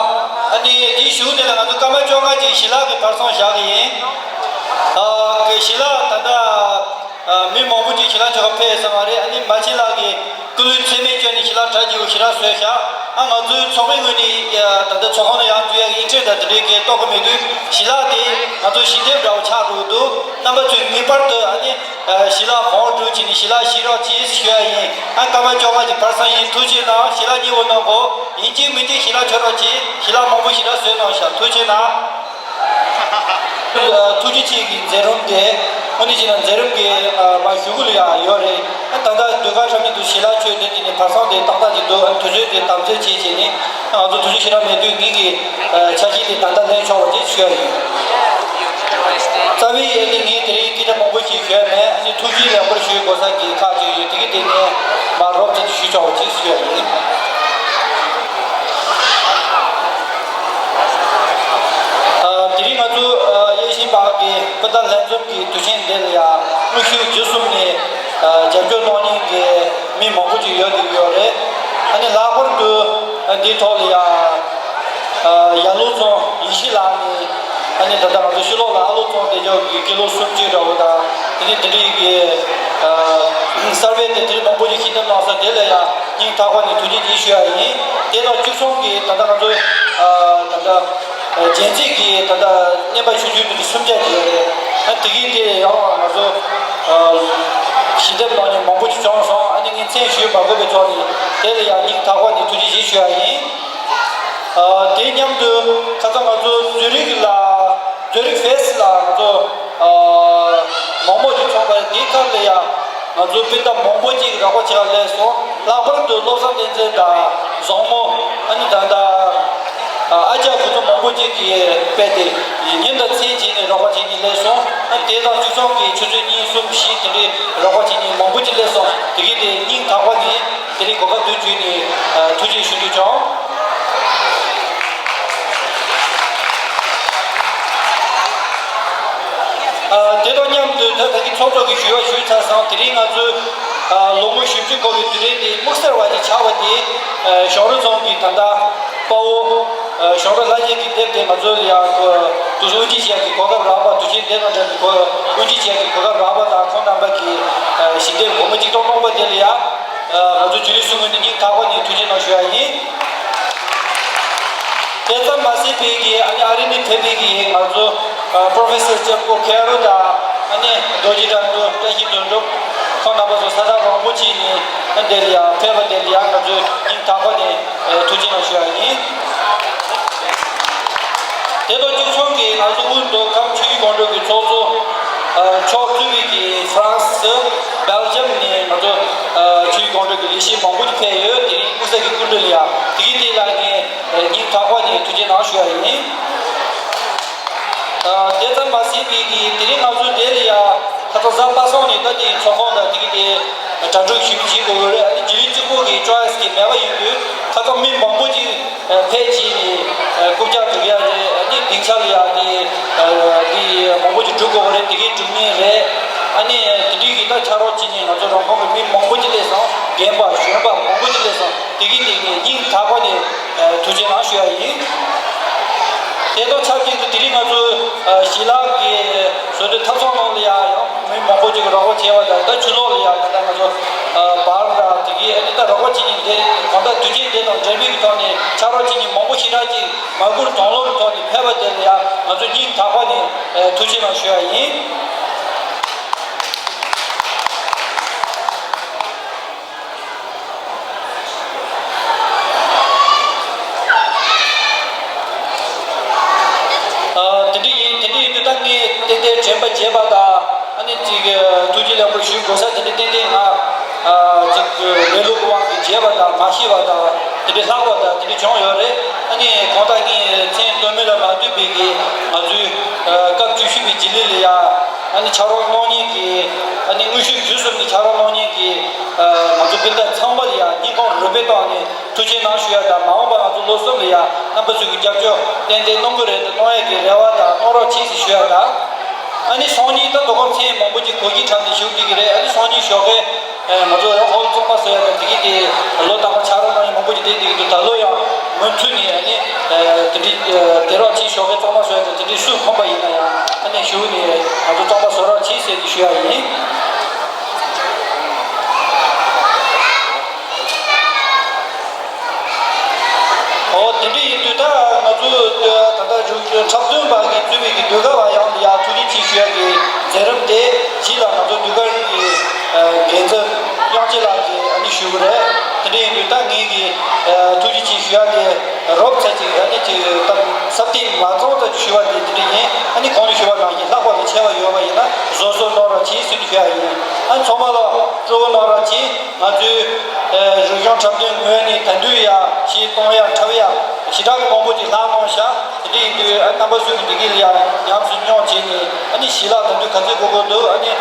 ཨ་ནི་དེའི་གཞུག་དེ་ལ་ང་ཚོ་སྐར་མ་བཅོ་ལྔ་ཅིག་ཞལ་ལག་གི་བར་སོང་བཞག་གི་ཡིན། ཨ་གི་ཞལ་ལག་ད་ལྟ་ཨ་མི་མང་པོ་ཅིག་ཞལ་ལག་མཆོད་ག་ཕེབས་ས་མ་རེད། ཨ་ནི་མ་ཆེ་ལགས་ཀྱིས་སྐུ་ལུས་ཚད་མེད་བསྐྱོན་ནས་ཞལ་ལག་གྲ་རྒྱས་པོ་ཞེ་དྲག་བཟོས་བཞག་ཨ་ང་ཚོའི་ཚོགས་པའི་ངོས་ནས་ཨ་ད་ལྟ་ཚོགས་ཁང་ནང་ཡར་འཛུལ་ཡག་གི་ཨེན་ཊི་རི་དང་དེ་འདྲའི་གི་གཏོགས་ཀྱི་མེད་དུས། ཞལ་ལག་དེ་ང་ཚོ་ཞལ་འདེབས་འདྲ་བོ་ཆགས་འགྲོ་གི་འདུག་རྣམ་པ་ཚོས་ངེས་པར་དུ་ཨ་ནི། ཞལ་ལག་གང་འགྲུབ་བྱས་ནས་ཞལ་ལག་བཞེས་རོགས་གྱིས་ཞུ་ཡ་ཡིན། ཨ་སྐར་མ་བཅོ་ལྔ་གི་བར་སང་ཡིན། ཐུགས་རྗེ་གནང་། ཞལ་ལག་མཉེས་པོ་གནང་གོ་ཡིན་གཅིག་མིན་གཅིག་ཞལ་ལག་མཆོད་རོགས་གྱིས། ཞལ་ལག་མང་པོ་ཞེ་དྲག་བཟོས་གནང་ཤག་ཐུགས་རྗེ་གནང་། ཐུགས་རྗེ་ཆེ་གི་མཛད་རིམ་དེ་དངོས་གནས་བྱས་ན་མཛད་རིམ་གྱི་མ་གཞུག་གུ་ལ་ཡང་ཡོད་རེད། ཨ་ད་ལྟ་ཟློས་གར་འཁྲབ་མཁན་དུ་ཞལ་ལག་མཆོད་དེ་དེ་ནས་བར་སང་དེ་ཏག་ཏག་ཅིག་འདུག་ཨ་དུས་ཚོད་དེ་དམ་འཛིན་བྱས་བྱས་ནས་ང་ཚོ་དུས་ཚོད་ཞེ་དྲག་མེད་དུས་ངེད་ཀྱི་འཆར་གཞི་དེ་ད་ལྟ་ལེན་ཆོག་པ་ཅིག་ཞུ་ཡ་ཡིན། རྩ་བའི་ཡན་ལག་ངས་དེ་རིང་སྐད་ཆ་མང་པོ་ཞིག་ཞུས་མེད། ཨ་ནི་ཐུགས་རྗེ་ལེགས་འབུལ་ཞུ་དགོས་ས་གི་ཁག་ཅིག་ཡོད། དེ་གི་དེ་ནས་མར་རོབ་ཙམ་ཞུ་ཆོག་པ་ཅིག་ཞུ་ཡ་ཡིན། ཨ་དེ་རིང་ང་ཚོ་ཨ་དབྱེ་ཞིབ་པ་གི་སྤུན་ཟླ་ལྷན་འཛོམས་ཀྱི་དུས་ཆེན་འདི་ལ་ཡང་དངོས་ཤུགས་བརྒྱུད་གསུམ་ནས་ཨ་རྒྱབ་སྐྱོར་གནང་མཁན་གྱི་མི་མང་པོ་ཅིག་ཡོད་བསྡད་ཡོད་རེད། ཨ་ནི་ལྷག་པར་དུ་ཨ་འདིའི་ཐོག་ལ་ཡང་། ཡར་ལུང་རྫོང་ཡེ་ཤེས་ལགས་ནས་ཨ་ནི་ད་ལྟ་ང་ཚོ་ཕྱི་ལོགས་ལ་ཨ་ལུང་རྫོང་བདེ་འཇགས་ཀྱི་སྐྱེས་ལོ་གསུམ་བཅུ་འདྲ་བོ་དང་དེ་ནས་དེ་འདྲའི་གི་གསར་པའི་དེ་དེ་མང་པོ་ཞིག་ཞལ་འདེབས་གནང་ས་དེ་ལ་ཡང་སྙིང་ཐག་པ་ནས་ཐུགས་རྗེ་ཆེ་ཞུ་ཡ་ཡིན། དེ་དང་གཅིག་མཚུངས་ཀྱིས་ད་ལྟ་ང་ཚོའི་ད་ལྟ་རྒྱལ་རྩེ་གི་ད་ལྟ་རྔན་པ་ཆུང་ཆུང་དེ་འདྲ་སུམ་བརྒྱ་ཅིག་ཡོད་རེད། ཨ་དེ་གི་དེ་ཡང་ང་ཚོ་ཞལ་འདེབས་གནང་མཁན་མང་པོ་ཞིག་བྱུང་སོང་། ཨ་ནི་ངས་མཚན་ཞུས་མ་དགོས་པའི་ཐོག་ནས་དེ་ལ་ཡང་སྙིང་ཐག་པ་ནས་ཐུགས་རྗེ་ཆེ་ཞུ་ཡ་ཡིན། ཨ་དེ་མཉམ་དུ་ཁ་སང་ང་ཚོ་ཛུ་རིག་ལ་ཛུ་རིག་ཕེ་སི་ལ་ང་ཚོ་ཨ་མོག་མོག་ཅིག་ཚོགས་པ་དེའི་སྐབས་ལ་ཡང་ང་ཚོ་སྤུན་ཟླ་མང་པོ་ཅིག་རོགས་པ་བྱེད་ལ་སླེབས་སོང་། ལྷག་པར་དུ་བློ་བཟང་བསྟན་འཛིན་དང་བཟང་མོ་ཨ་ནི་ད་ལྟ་ཨ་ཅག་ཁོ་ཚོ་མང་པོ་ཅིག་གིས་དཔེ་དེ་ཉིན་དང་མཚན་བྱས་ནས་རོགས་པ་བྱེད་ཀྱིན་སླེབས་སོང་། ཨ་དེ་དང་གཅིག་མཚུངས་ཀྱི་ཆུ་ཚོད་གཉིས་གསུམ་བཞི་དེ་འདྲའི་རོགས་པ་བྱེད་ཀྱིན་མང་པོ་ཅིག་སླེབས་སོང་། དེ་གི་དེ་སྙིང་ཐག་པ་ནས། དེ་རིང་གོ་སྐབས་དེ་བརྒྱུད་ནས་ཨ་ཐུགས་རྗེ་ཞུ་རྒྱུ་བྱུང་། ཨ་དེ་དང་མཉམ་དུ་ད་ད་གིན་ཚོགས་གཙོ་གིས་ཞུ་བ་ཞུས་ཚར་སོང་། དེ་རིང་ང་ཚོའི་ཨ་ལོ་ངོ་བཞི་བཅུ་འཁོར་བའི་དུས་དྲན་དེ་དམིགས་བསལ་བ་ཞིག་ཆགས་པ་དེ་ཨ་ཞང་རི་རྫོང་གི་ད་ལྟ་དཔའ་བོ་ཨ་ཞང་རི་ལྷ་རྗེ་གི་དེབ་དེ་ང་ཚོ་ལ་ཡང་དུ་དབུ་འབྱེད་བྱེད་ཡག་གི་གོ་སྐབས་རག་པ། དུས་ཆེན་དེ་དང་འབྲེལ་བའི་གོ་དབུ་འབྱེད་བྱེད་ཡག་གི་གོ་སྐབས་རག་པ་དང་། ཁོང་རྣམ་པ་གིས་ཨ་ཞལ་འདེབས་སྒོར་མོ་གཅིག་སྟོང་སྟོང་པ་དེ་ལ་ཡང་། ང་ཚོ་ཇུ་རི་སུ་ངོས་ནས་སྙིང་ཐག་པ་ནས་ཐུགས་རྗེ་གནང་ཞུ་ཡ་ཡིན། དེ་ཙམ་མ་ཟད་པའི་གི་ཨ་ནི་ཨ་རི་ནས་ཕེབས་པའི་གི་ང་ཚོ་ཨ་པྲོ་ཕེ་སར་ལྕམ་སྐུ་ཁེ་རོ་དང་ཨ་ནི་རྡོ་རྗེ་དྲ་འགྲོ་བཀྲ་ཤིས་དོན་གྲུབ་ཁོང་རྣམ་པ་ཚོ་ས་ཐག་རིང་པོ་ཕྱིན་ནས་ཨ་འདིར་ཡང་ཕེབས་པ་དེ་ལ་ཡང་ང་ཚོས་སྙིང་ཐག་པ་ནས་ཐུགས་རྗེ་གནང་ཞུ་ཡ་ཡིན། དེ་དང་གཅིག་མཚུངས་ཀྱིས་ང་ཚོ་དབུས་མདོ་ཁམས་ཆུ་བཞི་སྒང་དྲུག་གི་ཚོགས་གཙོ་ཨ་མཆོག་གཙོས་པའི་གི་ཧྥ་རན་སི། སྦེལ་ཇམ་ནས་ང་ཚོ་ཨ་ཆུ་བཞི་སྒང་དྲུག་གི་ལས་བྱེད་མང་པོ་ཞིག་ཕེབས་ཡོད། དེ་རིང་དམིགས་བསལ་གྱི་སྐུ་མགྲོན་ལ་ཡང་དེ་གི་དེ་ལ་ངས་ཨ་སྙིང་ཐག་པ་ནས་ཐུགས་རྗེ་གནང་ཞུ་ཡ་ཡིན། ཨ་དེ་ཙམ་མ་ཟད་པའི་གི་དེ་རིང་ང་ཚོ་དེ་ལ་ཡང་ཁ་སང་གཟའ་པ་སངས་ནས་ད་དེ་ཚོགས་ཁང་དང་དེ་གི་དེ་གྲ་སྒྲིག་ཞུ་བྱེད་དགོས་ཡོད་རེད། ཨ་ནི་ཇི་ལི་གཅིག་པོ་གི་ཅོའི་སི་གི་མེད་པ་ཡིན་དུས་ཁ་སང་མི་མང་པོ་ཅིག་ཨ་ཕལ་ཆེར་ནི་ཨ་རྐུབ་བཀྱག་སྒྲིག་ཡ་རེད། ཨ་ནི་སྡིངས་ཆ་ལ་ཡ་དེ་ཨ་དེ་མང་པོ་ཅིག་སྒྲིག་དགོས་པ་རེད། དེ་གའི་སྒྲིག་མཁན་རེད། ཨ་ནི་དེ་འདྲའི་གི་ད་ཕྱག་རོགས་བྱེད་མཁན་ང་ཚོ་རང་ཁོངས་ཀྱི་མི་མང་པོ་ཅིག་སླེབས་སོང་། རྒན་པ་གཞོན་པ་མང་པོ་ཅིག་སླེབས་སོང་། དེ་གི་དེ་ངས་སྙིང་ཐག་པ་ནས་ཨ་ཐུགས་རྗེ་གནང་ཞུ་ཡ་ཡིན། དེ་དང་ཆབས་ཅིག་ཏུ་དེ་རིང་ང་ཚོ་ཨ་ཞལ་ལག་གི་བཟོ་སྐྲུན་ཐབ་ཚང་ནང་ལ་ཡ་ཡང་མི་མང་པོ་ཅིག་རོགས་པ་བྱས་པ་དང་། ད་ཆུ་ལོག་ལ་ཡ་ད་ལྟ་ང་ཚོ་ཨ་བར་དང་དེ་གའི་ཨ་ནི་ད་རོགས་པ་བྱེད་མཁན་དེ་གང་ལྟར་དུས་ཆེན་དེ་དང་འབྲེལ་བའི་གི་ཐོག་ནས་ཕྱག་རོགས་བྱེད་མཁན་མང་པོ་ཞེ་དྲག་ཅིག་མ་བསྐུར་དང་བླངས་ཀྱི་ཐོག་ནས་ཕེབས་པ་དེ་ལ་ཡ་ང་ཚོ་སྙིང་ཐག་པ་ནས་ཨ་ཐུགས་རྗེ་གནང་ཞུ་ཡ་ཡིན། ཨ་དེ་འདྲ་ཡིན། དེ་འདྲ་ཡིན་དུས་ད་ངས་ཏན་ཏན་དྲན་པ་བརྗེད་པ་དང་། ཨ་ནི་ཅིག་ཐུགས་རྗེ་ལེགས་འབུལ་ཞུ་དགོས་ས་དེ་འདྲ་ཏན་ཏན་ང་ཨ་ཅིག་ལས་ལུགས་ཀྱི་དབང་གིས་བརྗེད་པ་དང་མ་ཤེས་པ་དང་དེ་འདྲ་ལྷག་པ་དང་དེ་འདྲ་བྱུང་ཡོད་རེད། ཨ་ནི་གང་ལྟར་ངས་མཚན་བཏོན་མིན་ལ་མ་ལྟོས་པའི་གི་ང་ཚོའི་ཨ་སྐབས་བཅུ་བཞི་པའི་རྗེས་ལུས་ལ་ཡ་ཨ་ནི་ཕྱག་རོགས་གནང་མཁན་གྱི་ཨ་ནི་དངོས་ཤུགས་བརྒྱུད་གསུམ་ནས་ཕྱག་རོགས་གནང་མཁན་གྱི་ཨ་ང་ཚོ་སྤུན་ཟླ་ཚང་མ་ལ་ཡ་སྙིང་ཁོང་རུས་པའི་ཐོག་ནས་ཐུགས་རྗེ་གནང་ཞུ་ཡ་དང་། མ་འོངས་པ་ང་ཚོ་ལོ་གསུམ་ལ་ཡ་རྣམ་པ་ཚོས་ཀྱི་རྒྱབ་སྐྱོར་ཏན་ཏན་གནང་གི་རེད་དང་གནང་ཡ་གི་རེ་བ་དང་གནང་རོགས་གྱིས་ཞེས་ཞུ་ཡ་དང་། ཨ་ནི་སང་ཉིན་ད་དོ་དགོང་མཚན་མང་པོ་ཅིག་གོ་སྒྲིག་གྲབས་ནས་བཞུགས་བསྡད་ཀྱི་རེད། ཨ་ནི་སང་ཉིན་ཞོགས་ཀས་ང་ཚོ་ཡང་ཧོལ་གཙང་མ་བཟོ་ཡ་དང་དེ་གི་དེ་ལོ་དང་པོ་ཆ་རོགས་གནང་མཁན་མང་པོ་ཅིག་བསྡད་བསྡད་ཀྱི་འདུག་ད་ལོ་ཡང་མུ་མཐུད་ནས་ཨ་ནི་དེ་འདྲའི་དེ་རོགས་གྱིས་ཞོགས་ཀས་གཙང་མ་བཟོ་ཡ་དང་དེ་འདྲའི་སུ་ཁོམ་པ་ཡིན་ན་ཡང་ཨ་ནི་ཞུགས་ནས་ང་ཚོ་གཙང་མ་བཟོ་རོགས་གྱིས་ཟེར་ནས་ཞུ་ཡ་ཡིན། ཨོ་དེ་འདྲ་ཡིན་དུས་ད་ང་ཚོ་ད་ལྟ་འཁྲབ་སྟོན་པ་གིས་གཙོས་པའི་གི་ཟློས་གར་བ་ཡོངས་ལ་ཡང་ཐུགས་རྗེ་ཆེ་ཞུ་ཡ་གི་མཛད་རིམ་དེ་རྗེས་ལ་ང་ཚོ་ཟློས་གར་གི་འགན་འཛིན་དབྱངས་ཅན་ལགས་ཀྱིས་ཨ་ནི་ཞུ་གི་རེད། དེ་འདྲ་ཡིན་དུས་ད་ངེད་ཀྱིས་ཐུགས་རྗེ་ཆེ་ཞུ་ཡ་གི་རོབ་ཚ་གཅིག་ཨ་ནི་ཅིག་ད་ས་སྟེང་མ་ཚང་ཙམ་ཞུ་བ་དེ་དེ་འདྲ་ཡིན། ཨ་ནི་གོང་ནས་ཞུ་བ་ནང་བཞིན་ལྷག་པ་དང་ཆེ་བ་ཡོད་པ་ཡིན་ན་བཟོད་གསོལ་གནང་རོགས་གྱིས་ཟེར་ནས་ཞུ་ཡ་ཡིན། ཨ་ཚང་མ་ལ་སྤྲོ་བོ་གནང་རོགས་གྱིས། ང་ཚོའི་རིག་གཞུང་འཁྲབ་སྟོན་ངོས་ནས་ད་དུང་ཡང་ཞིག་གཏོང་ཡ་འཁྲབ་ཡ་ཞེ་དྲག་གི་མང་པོ་ཅིག་ལྷག་གནང་ཤག་དེ་འདྲ་ཡིན་དུས་ཨ་རྣམ་པ་ཚོས་ཀྱི་འདི་ག་ལ་ཡང་ཉམས་སུ་མྱོང་བྱས་ནས་ཨ་ནི་ཞལ་ལག་ད་དུང་ག་ཚོད་དགོས་དགོས་འདུག་ཨ་ནི་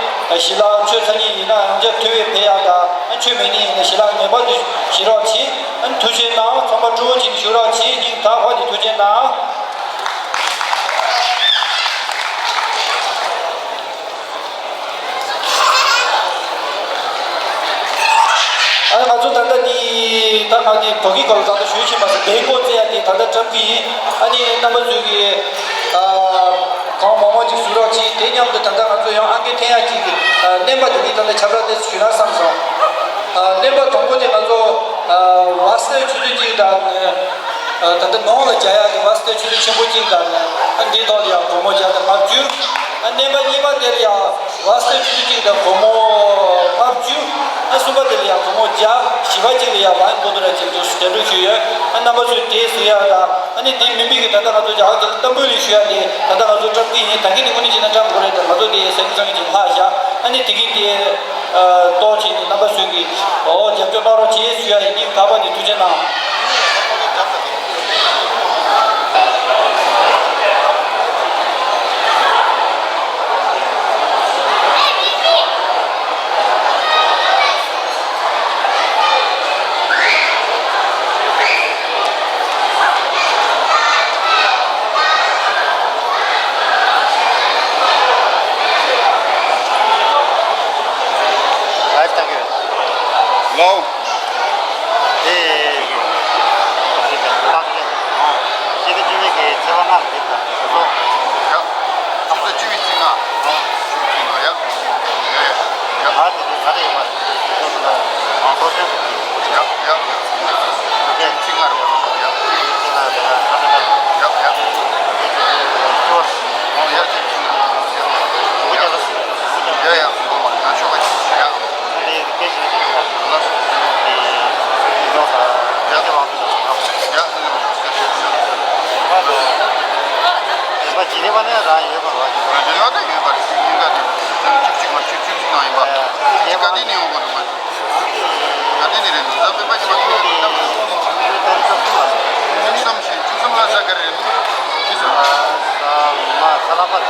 ཞལ་ལག་མཆོད་ཚར་མཁན་ཡིན་ན་ཡང་བསྐྱར་དུས་བས་ཕེབས་ཡ་དང་ཨ་མཆོད་མེད་མཁན་ཡིན་ན་ཞལ་ལག་ངེས་པར་དུ་བཞེས་རོགས་གྱིས། ཨ་ནི་ཐུགས་རྗེ་གནང་། ཚང་མ་སྤྲོ་བོ་བྱས་ནས་བཞུགས་རོགས་གྱིས། སྙིང་ཐག་པ་ནས་ཐུགས་རྗེ་གནང་། ཨ་ནི་ང་ཚོ་ད་ལྟ་འདི་ད་ང་འདི་དོ་གི་སྐོར་ལ་ད་ལྟ་ཞུས་ཕྱིན་པ་ཟེར་བའི་སྐོར་བཙལ་ཡ་དེ་ད་ལྟ་བཀྲམ་གི་ཡིན། ཨ་ནི་རྣམ་པ་ཚོས་ཀྱི་ཨ་གང་མང་མང་ཅིག་བཟོ་རོགས་གྱིས། དེ་མཉམ་དུ་ད་ལྟ་ང་ཚོ་ཡང་ཨང་ཀི་འཐེན་ཡ་གཅིག་གི་ཨ་བརླན་པ་དེ་གི་ད་ལྟ་ཁྱབ་བསྒྲགས་དེ་ཞུས་ན་བསམ་སོང་། ཨ་བརླན་པ་དང་པོ་དེ་ང་ཚོ་ཨ་བ་སི་ཆུ་ཚོད་གཅིག་དང་། ད་ལྟ་ནང་ལ་རྒྱག་ཡག་གི་བ་སྟེ་ཆུ་ཚོད་ཆེན་པོ་གཅིག་དང་ཨ་འདིའི་ཐོག་ལ་ཡང་སྒོར་མོ་བརྒྱ་དང་ལྔ་བཅུ། ཨ་རྣམ་པ་གཉིས་པ་དེ་ལ་ཡང་བ་སྟེ་ཆུ་ཚོད་གཅིག་དང་སྒོར་མོ་ལྔ་བཅུ། ཨ་གསུམ་པ་དེ་ལ་ཡང་སྒོར་མོ་བརྒྱ། བཞི་པ་གཅིག་ལ་ཡང་བ་ཡན་པོ་ཏོ་ར་གཅིག་འདུག་སེ་གྲ་སྒྲིག་ཞུས་ཡོད། ཨ་རྣམ་པ་ཚོས་དེ་གཟིགས་ཡག་དང་ཨ་ནི་དེ་མིན་པའི་གི་ད་ལྟ་ང་ཚོ་རྒྱ་གར་གྱི་ཏམ་བུ་ལི་ཞུ་ཡག་དེ་ད་ལྟ་ང་ཚོ་བཀྲམ་གི་ཡིན། ད་གིན་ནི་དངོས་གནས་བྱས་ན་བཀྲམ་དགོས་རེད། ད་ང་ཚོ་དེ་སེམས་ཚང་གི་ཅིག་ལྷག་བཞག་ཨ་ནི་དེ་གིན་དེ། གཏོར་བྱས་ནས་རྣམ་པ་ཚོས་ཀྱིས་འོ་རྒྱབ་སྐྱོར་གནང་རོགས་བྱེད་ཞུ་ཡ་ཡིན། སྙིང་ཐག་པ་ནས་ཐུགས་རྗེ་གནང་། ལའིབ་བཏང་གི་ཡོད། ལའོ། ཨེ། ཨེ། ཨེ། ཨེ། ཨེ། ཨེ། ཨེ། ཕྱི་ཟླ་བཅུ་པའི་གི་ཚེས་པ་ལྔ་ལ་དེ་དང་སོ། ཡ། ཕྱི་ཟླ་བཅུ་པའི་ཚེས་ལྔ། བཅུ་པའི་ཚེས་ལྔ་ཡ། ཡ་ཡ། ཡ། ཨ་དེ་དེ་ག་རེ་ཡོད་པ། དེ་ཚོ་ལ། ཨ་ཚོ་ཆེན་པོ་དེ། ཡ་ཡ། བཅུ་པའི་ཚེས་ལྔ་རེད་པ། ཡ། བཅུ་པའི་ཚེས་ལྔ་རེད་པ། ཡ་ཡ། ཨ་དེ་དེ་ཚོ་ལ། ཡ་ཡ། བཅུ་པའི་ཚེས་ལྔ་རེད་པ། ཡ་ཡ། ཡ་ཡ། ཡ་ཡ། ཡ་ཡ། ཡ་ཡ། ཡ་ཡ། ལྷག་པར་དུ་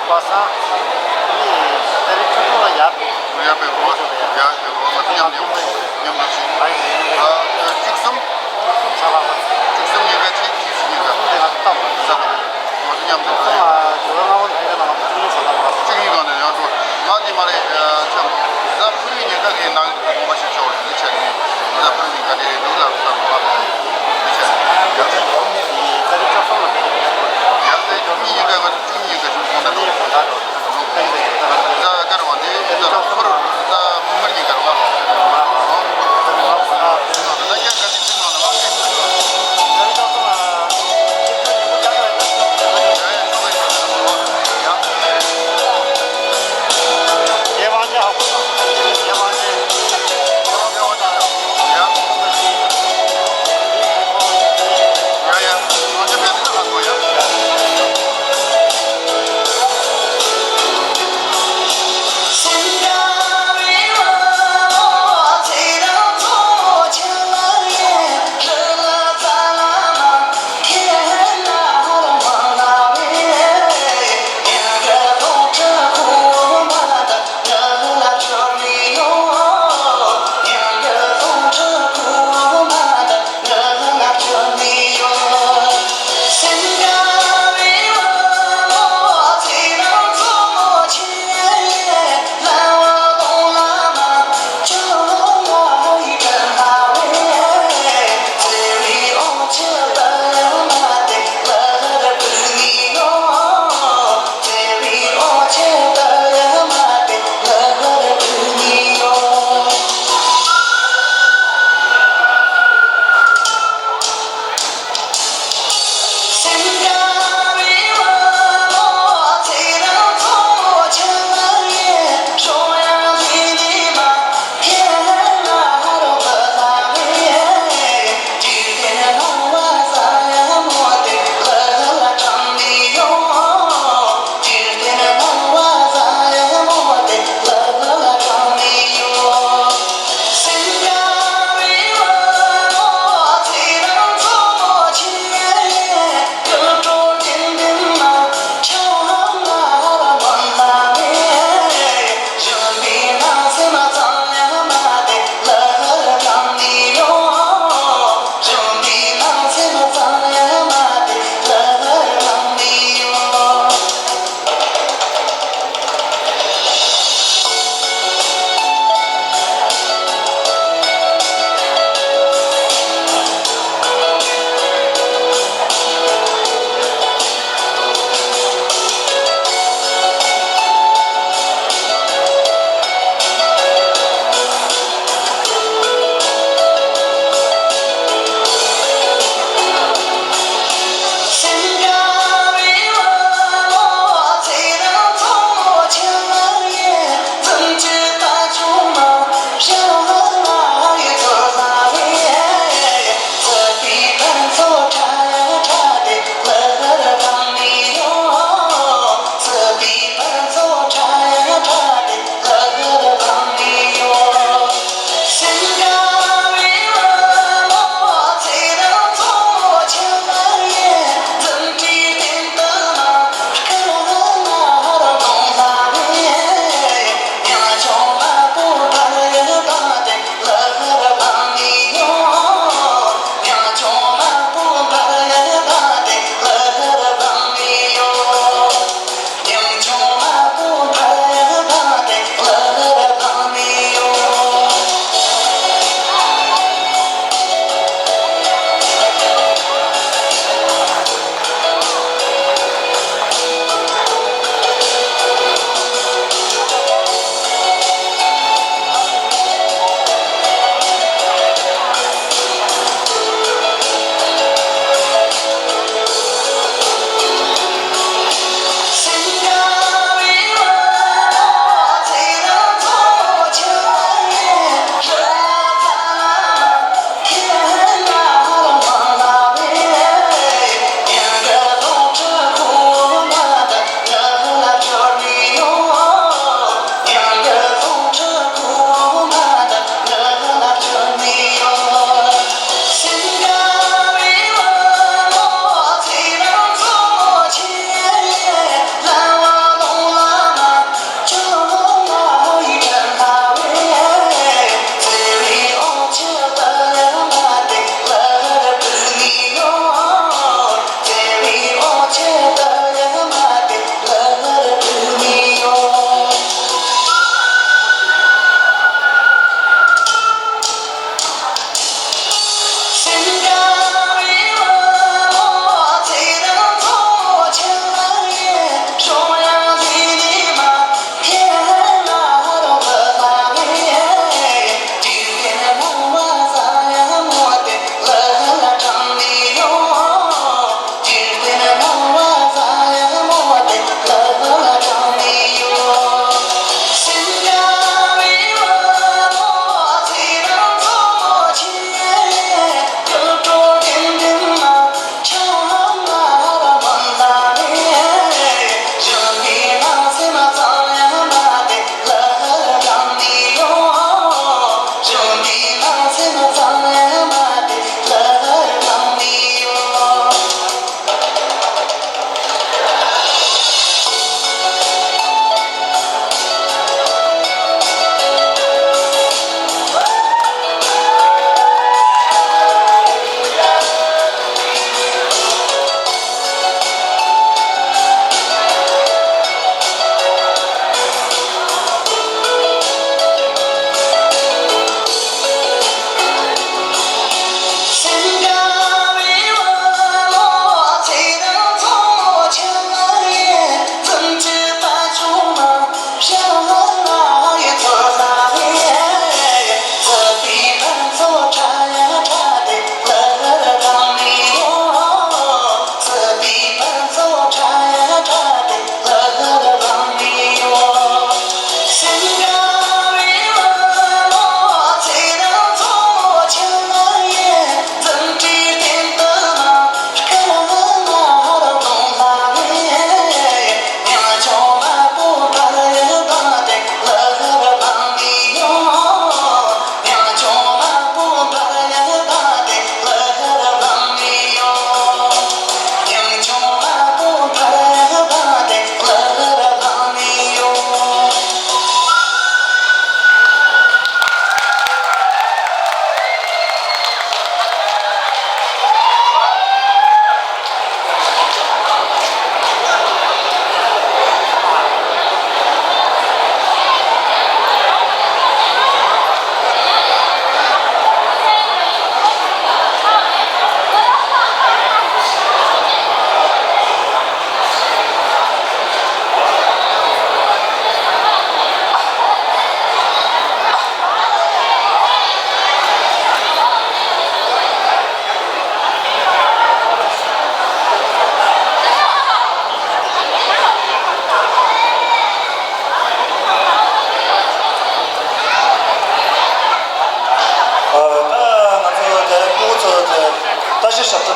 པ་སངས། ཨ་ནི་ད་རེས་ཆུ་ཚོད་ལ་ཡར་འགྲོ། ཡར་འགྲོ། ཡར་འགྲོ། ང་ཚོ་མཉམ་ནས་མཉམ་ནས་ཨ་བཅུ་གསུམ། བཅུ་གསུམ་ཉིན་ག་ཚེས་བཅུ་གཉིས་ཉིན་ག་ང་ཚོ་མཉམ་དུ་འགྲོ། བཅུ་གཉིས་གང་ནས་ཡར་འགྲོ། ང་དེ་མ་རེད་ཅམ། གཟའ་ཕུར་བུའི་ཉིན་ག་གི་ནང་དུ་དགོངས་པ་ཞིག་ཆོག་ལ་འདི་བྱས་ནས་གཟའ་ཕུར་བུའི་ཉིན་ག་ནས་རེད་འདུག་ལ་བསམ་པ་འདི་བྱས་ནས་ཡར་འགྲོ། ཡར་ཚེས་བཅུ་གཉིས་ཉིན་ག་ང་ཚོ་བཅུ་གཉིས་ཉིན་ག་ཞིག་གོང་ད་འགྲོ།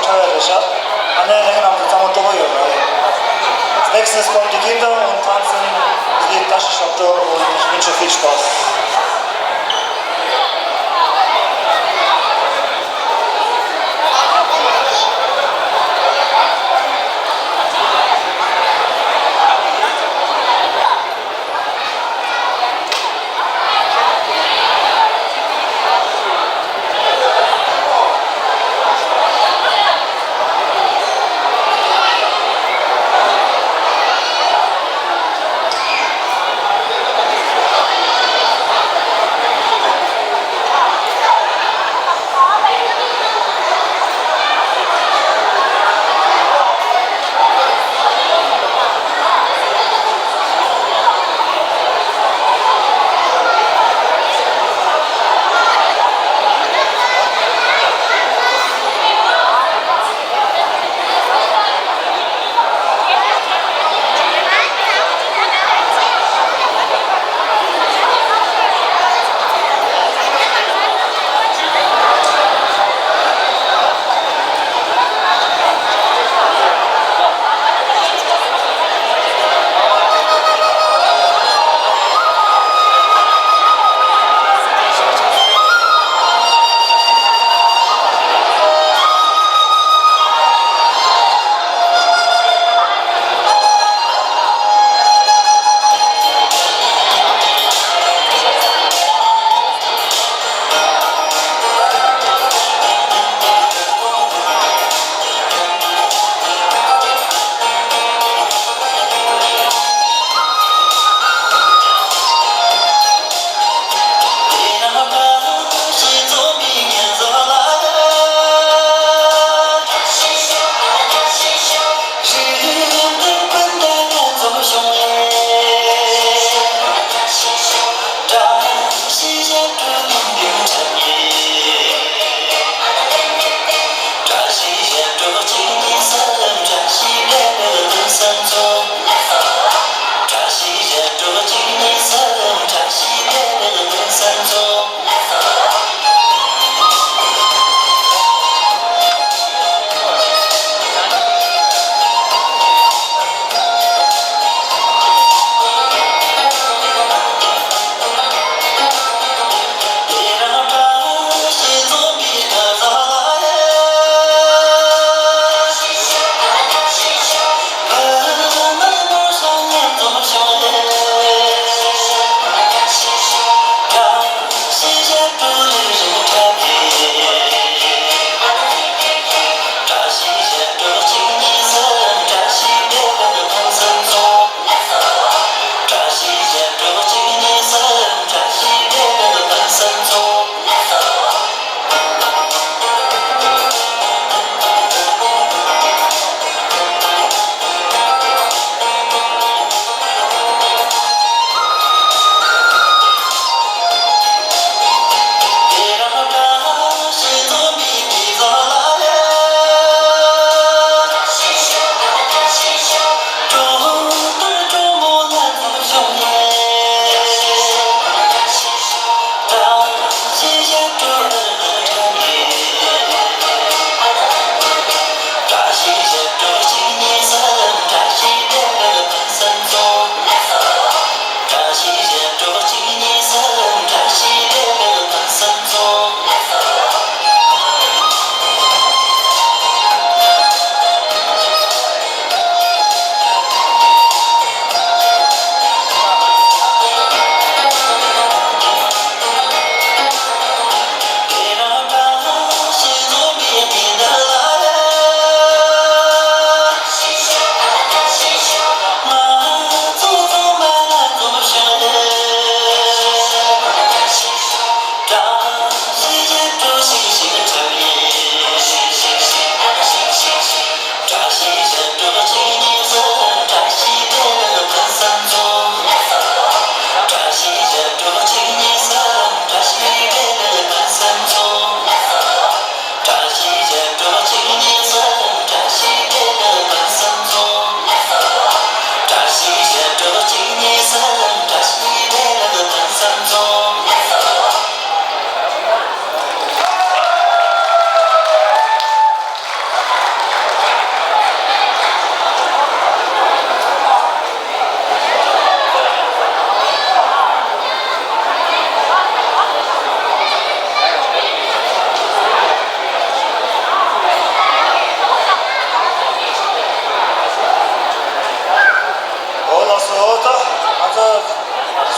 ཁྲ་བའི་རེད་ཤག་ཨ་ནེ་རེང་རྣམས་ཀྱི་གཙང་མ་སྤྲོ་པོ་ཡོད་རེད། Nächstes kommt die Kinder und tanzen die Tasche Shopto und ich wünsche viel Spaß.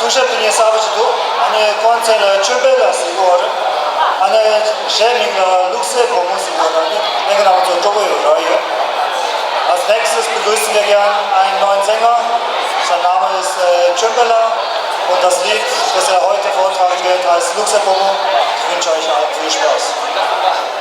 གསུང་བཤད་དེ་ངས་གསར་པ་ཅིག་འདུག་ཨ་ནི་ཁོང་མཚན་ལ་ཆོས་འཕེལ་ལགས་ཟེར་གྱི་ཡོད་རེད། ཨ་ནི་གཞས་མིང་ལ་ལུག་སྲས་བུ་མོ་ཟེར་གྱི་ཡོད་རེད། ཨ་ནི་ལྷན་རྒྱས་རྣམ་པ་ཚོ་སྤྲོ་པོ་ཡོད་རག་ཡོད། Als nächstes begrüßen wir gern einen neuen Sänger. Sein Name ist äh, Cümbela und das Lied, das er heute vortragen wird, heißt Luxepomo. Ich wünsche euch viel Spaß.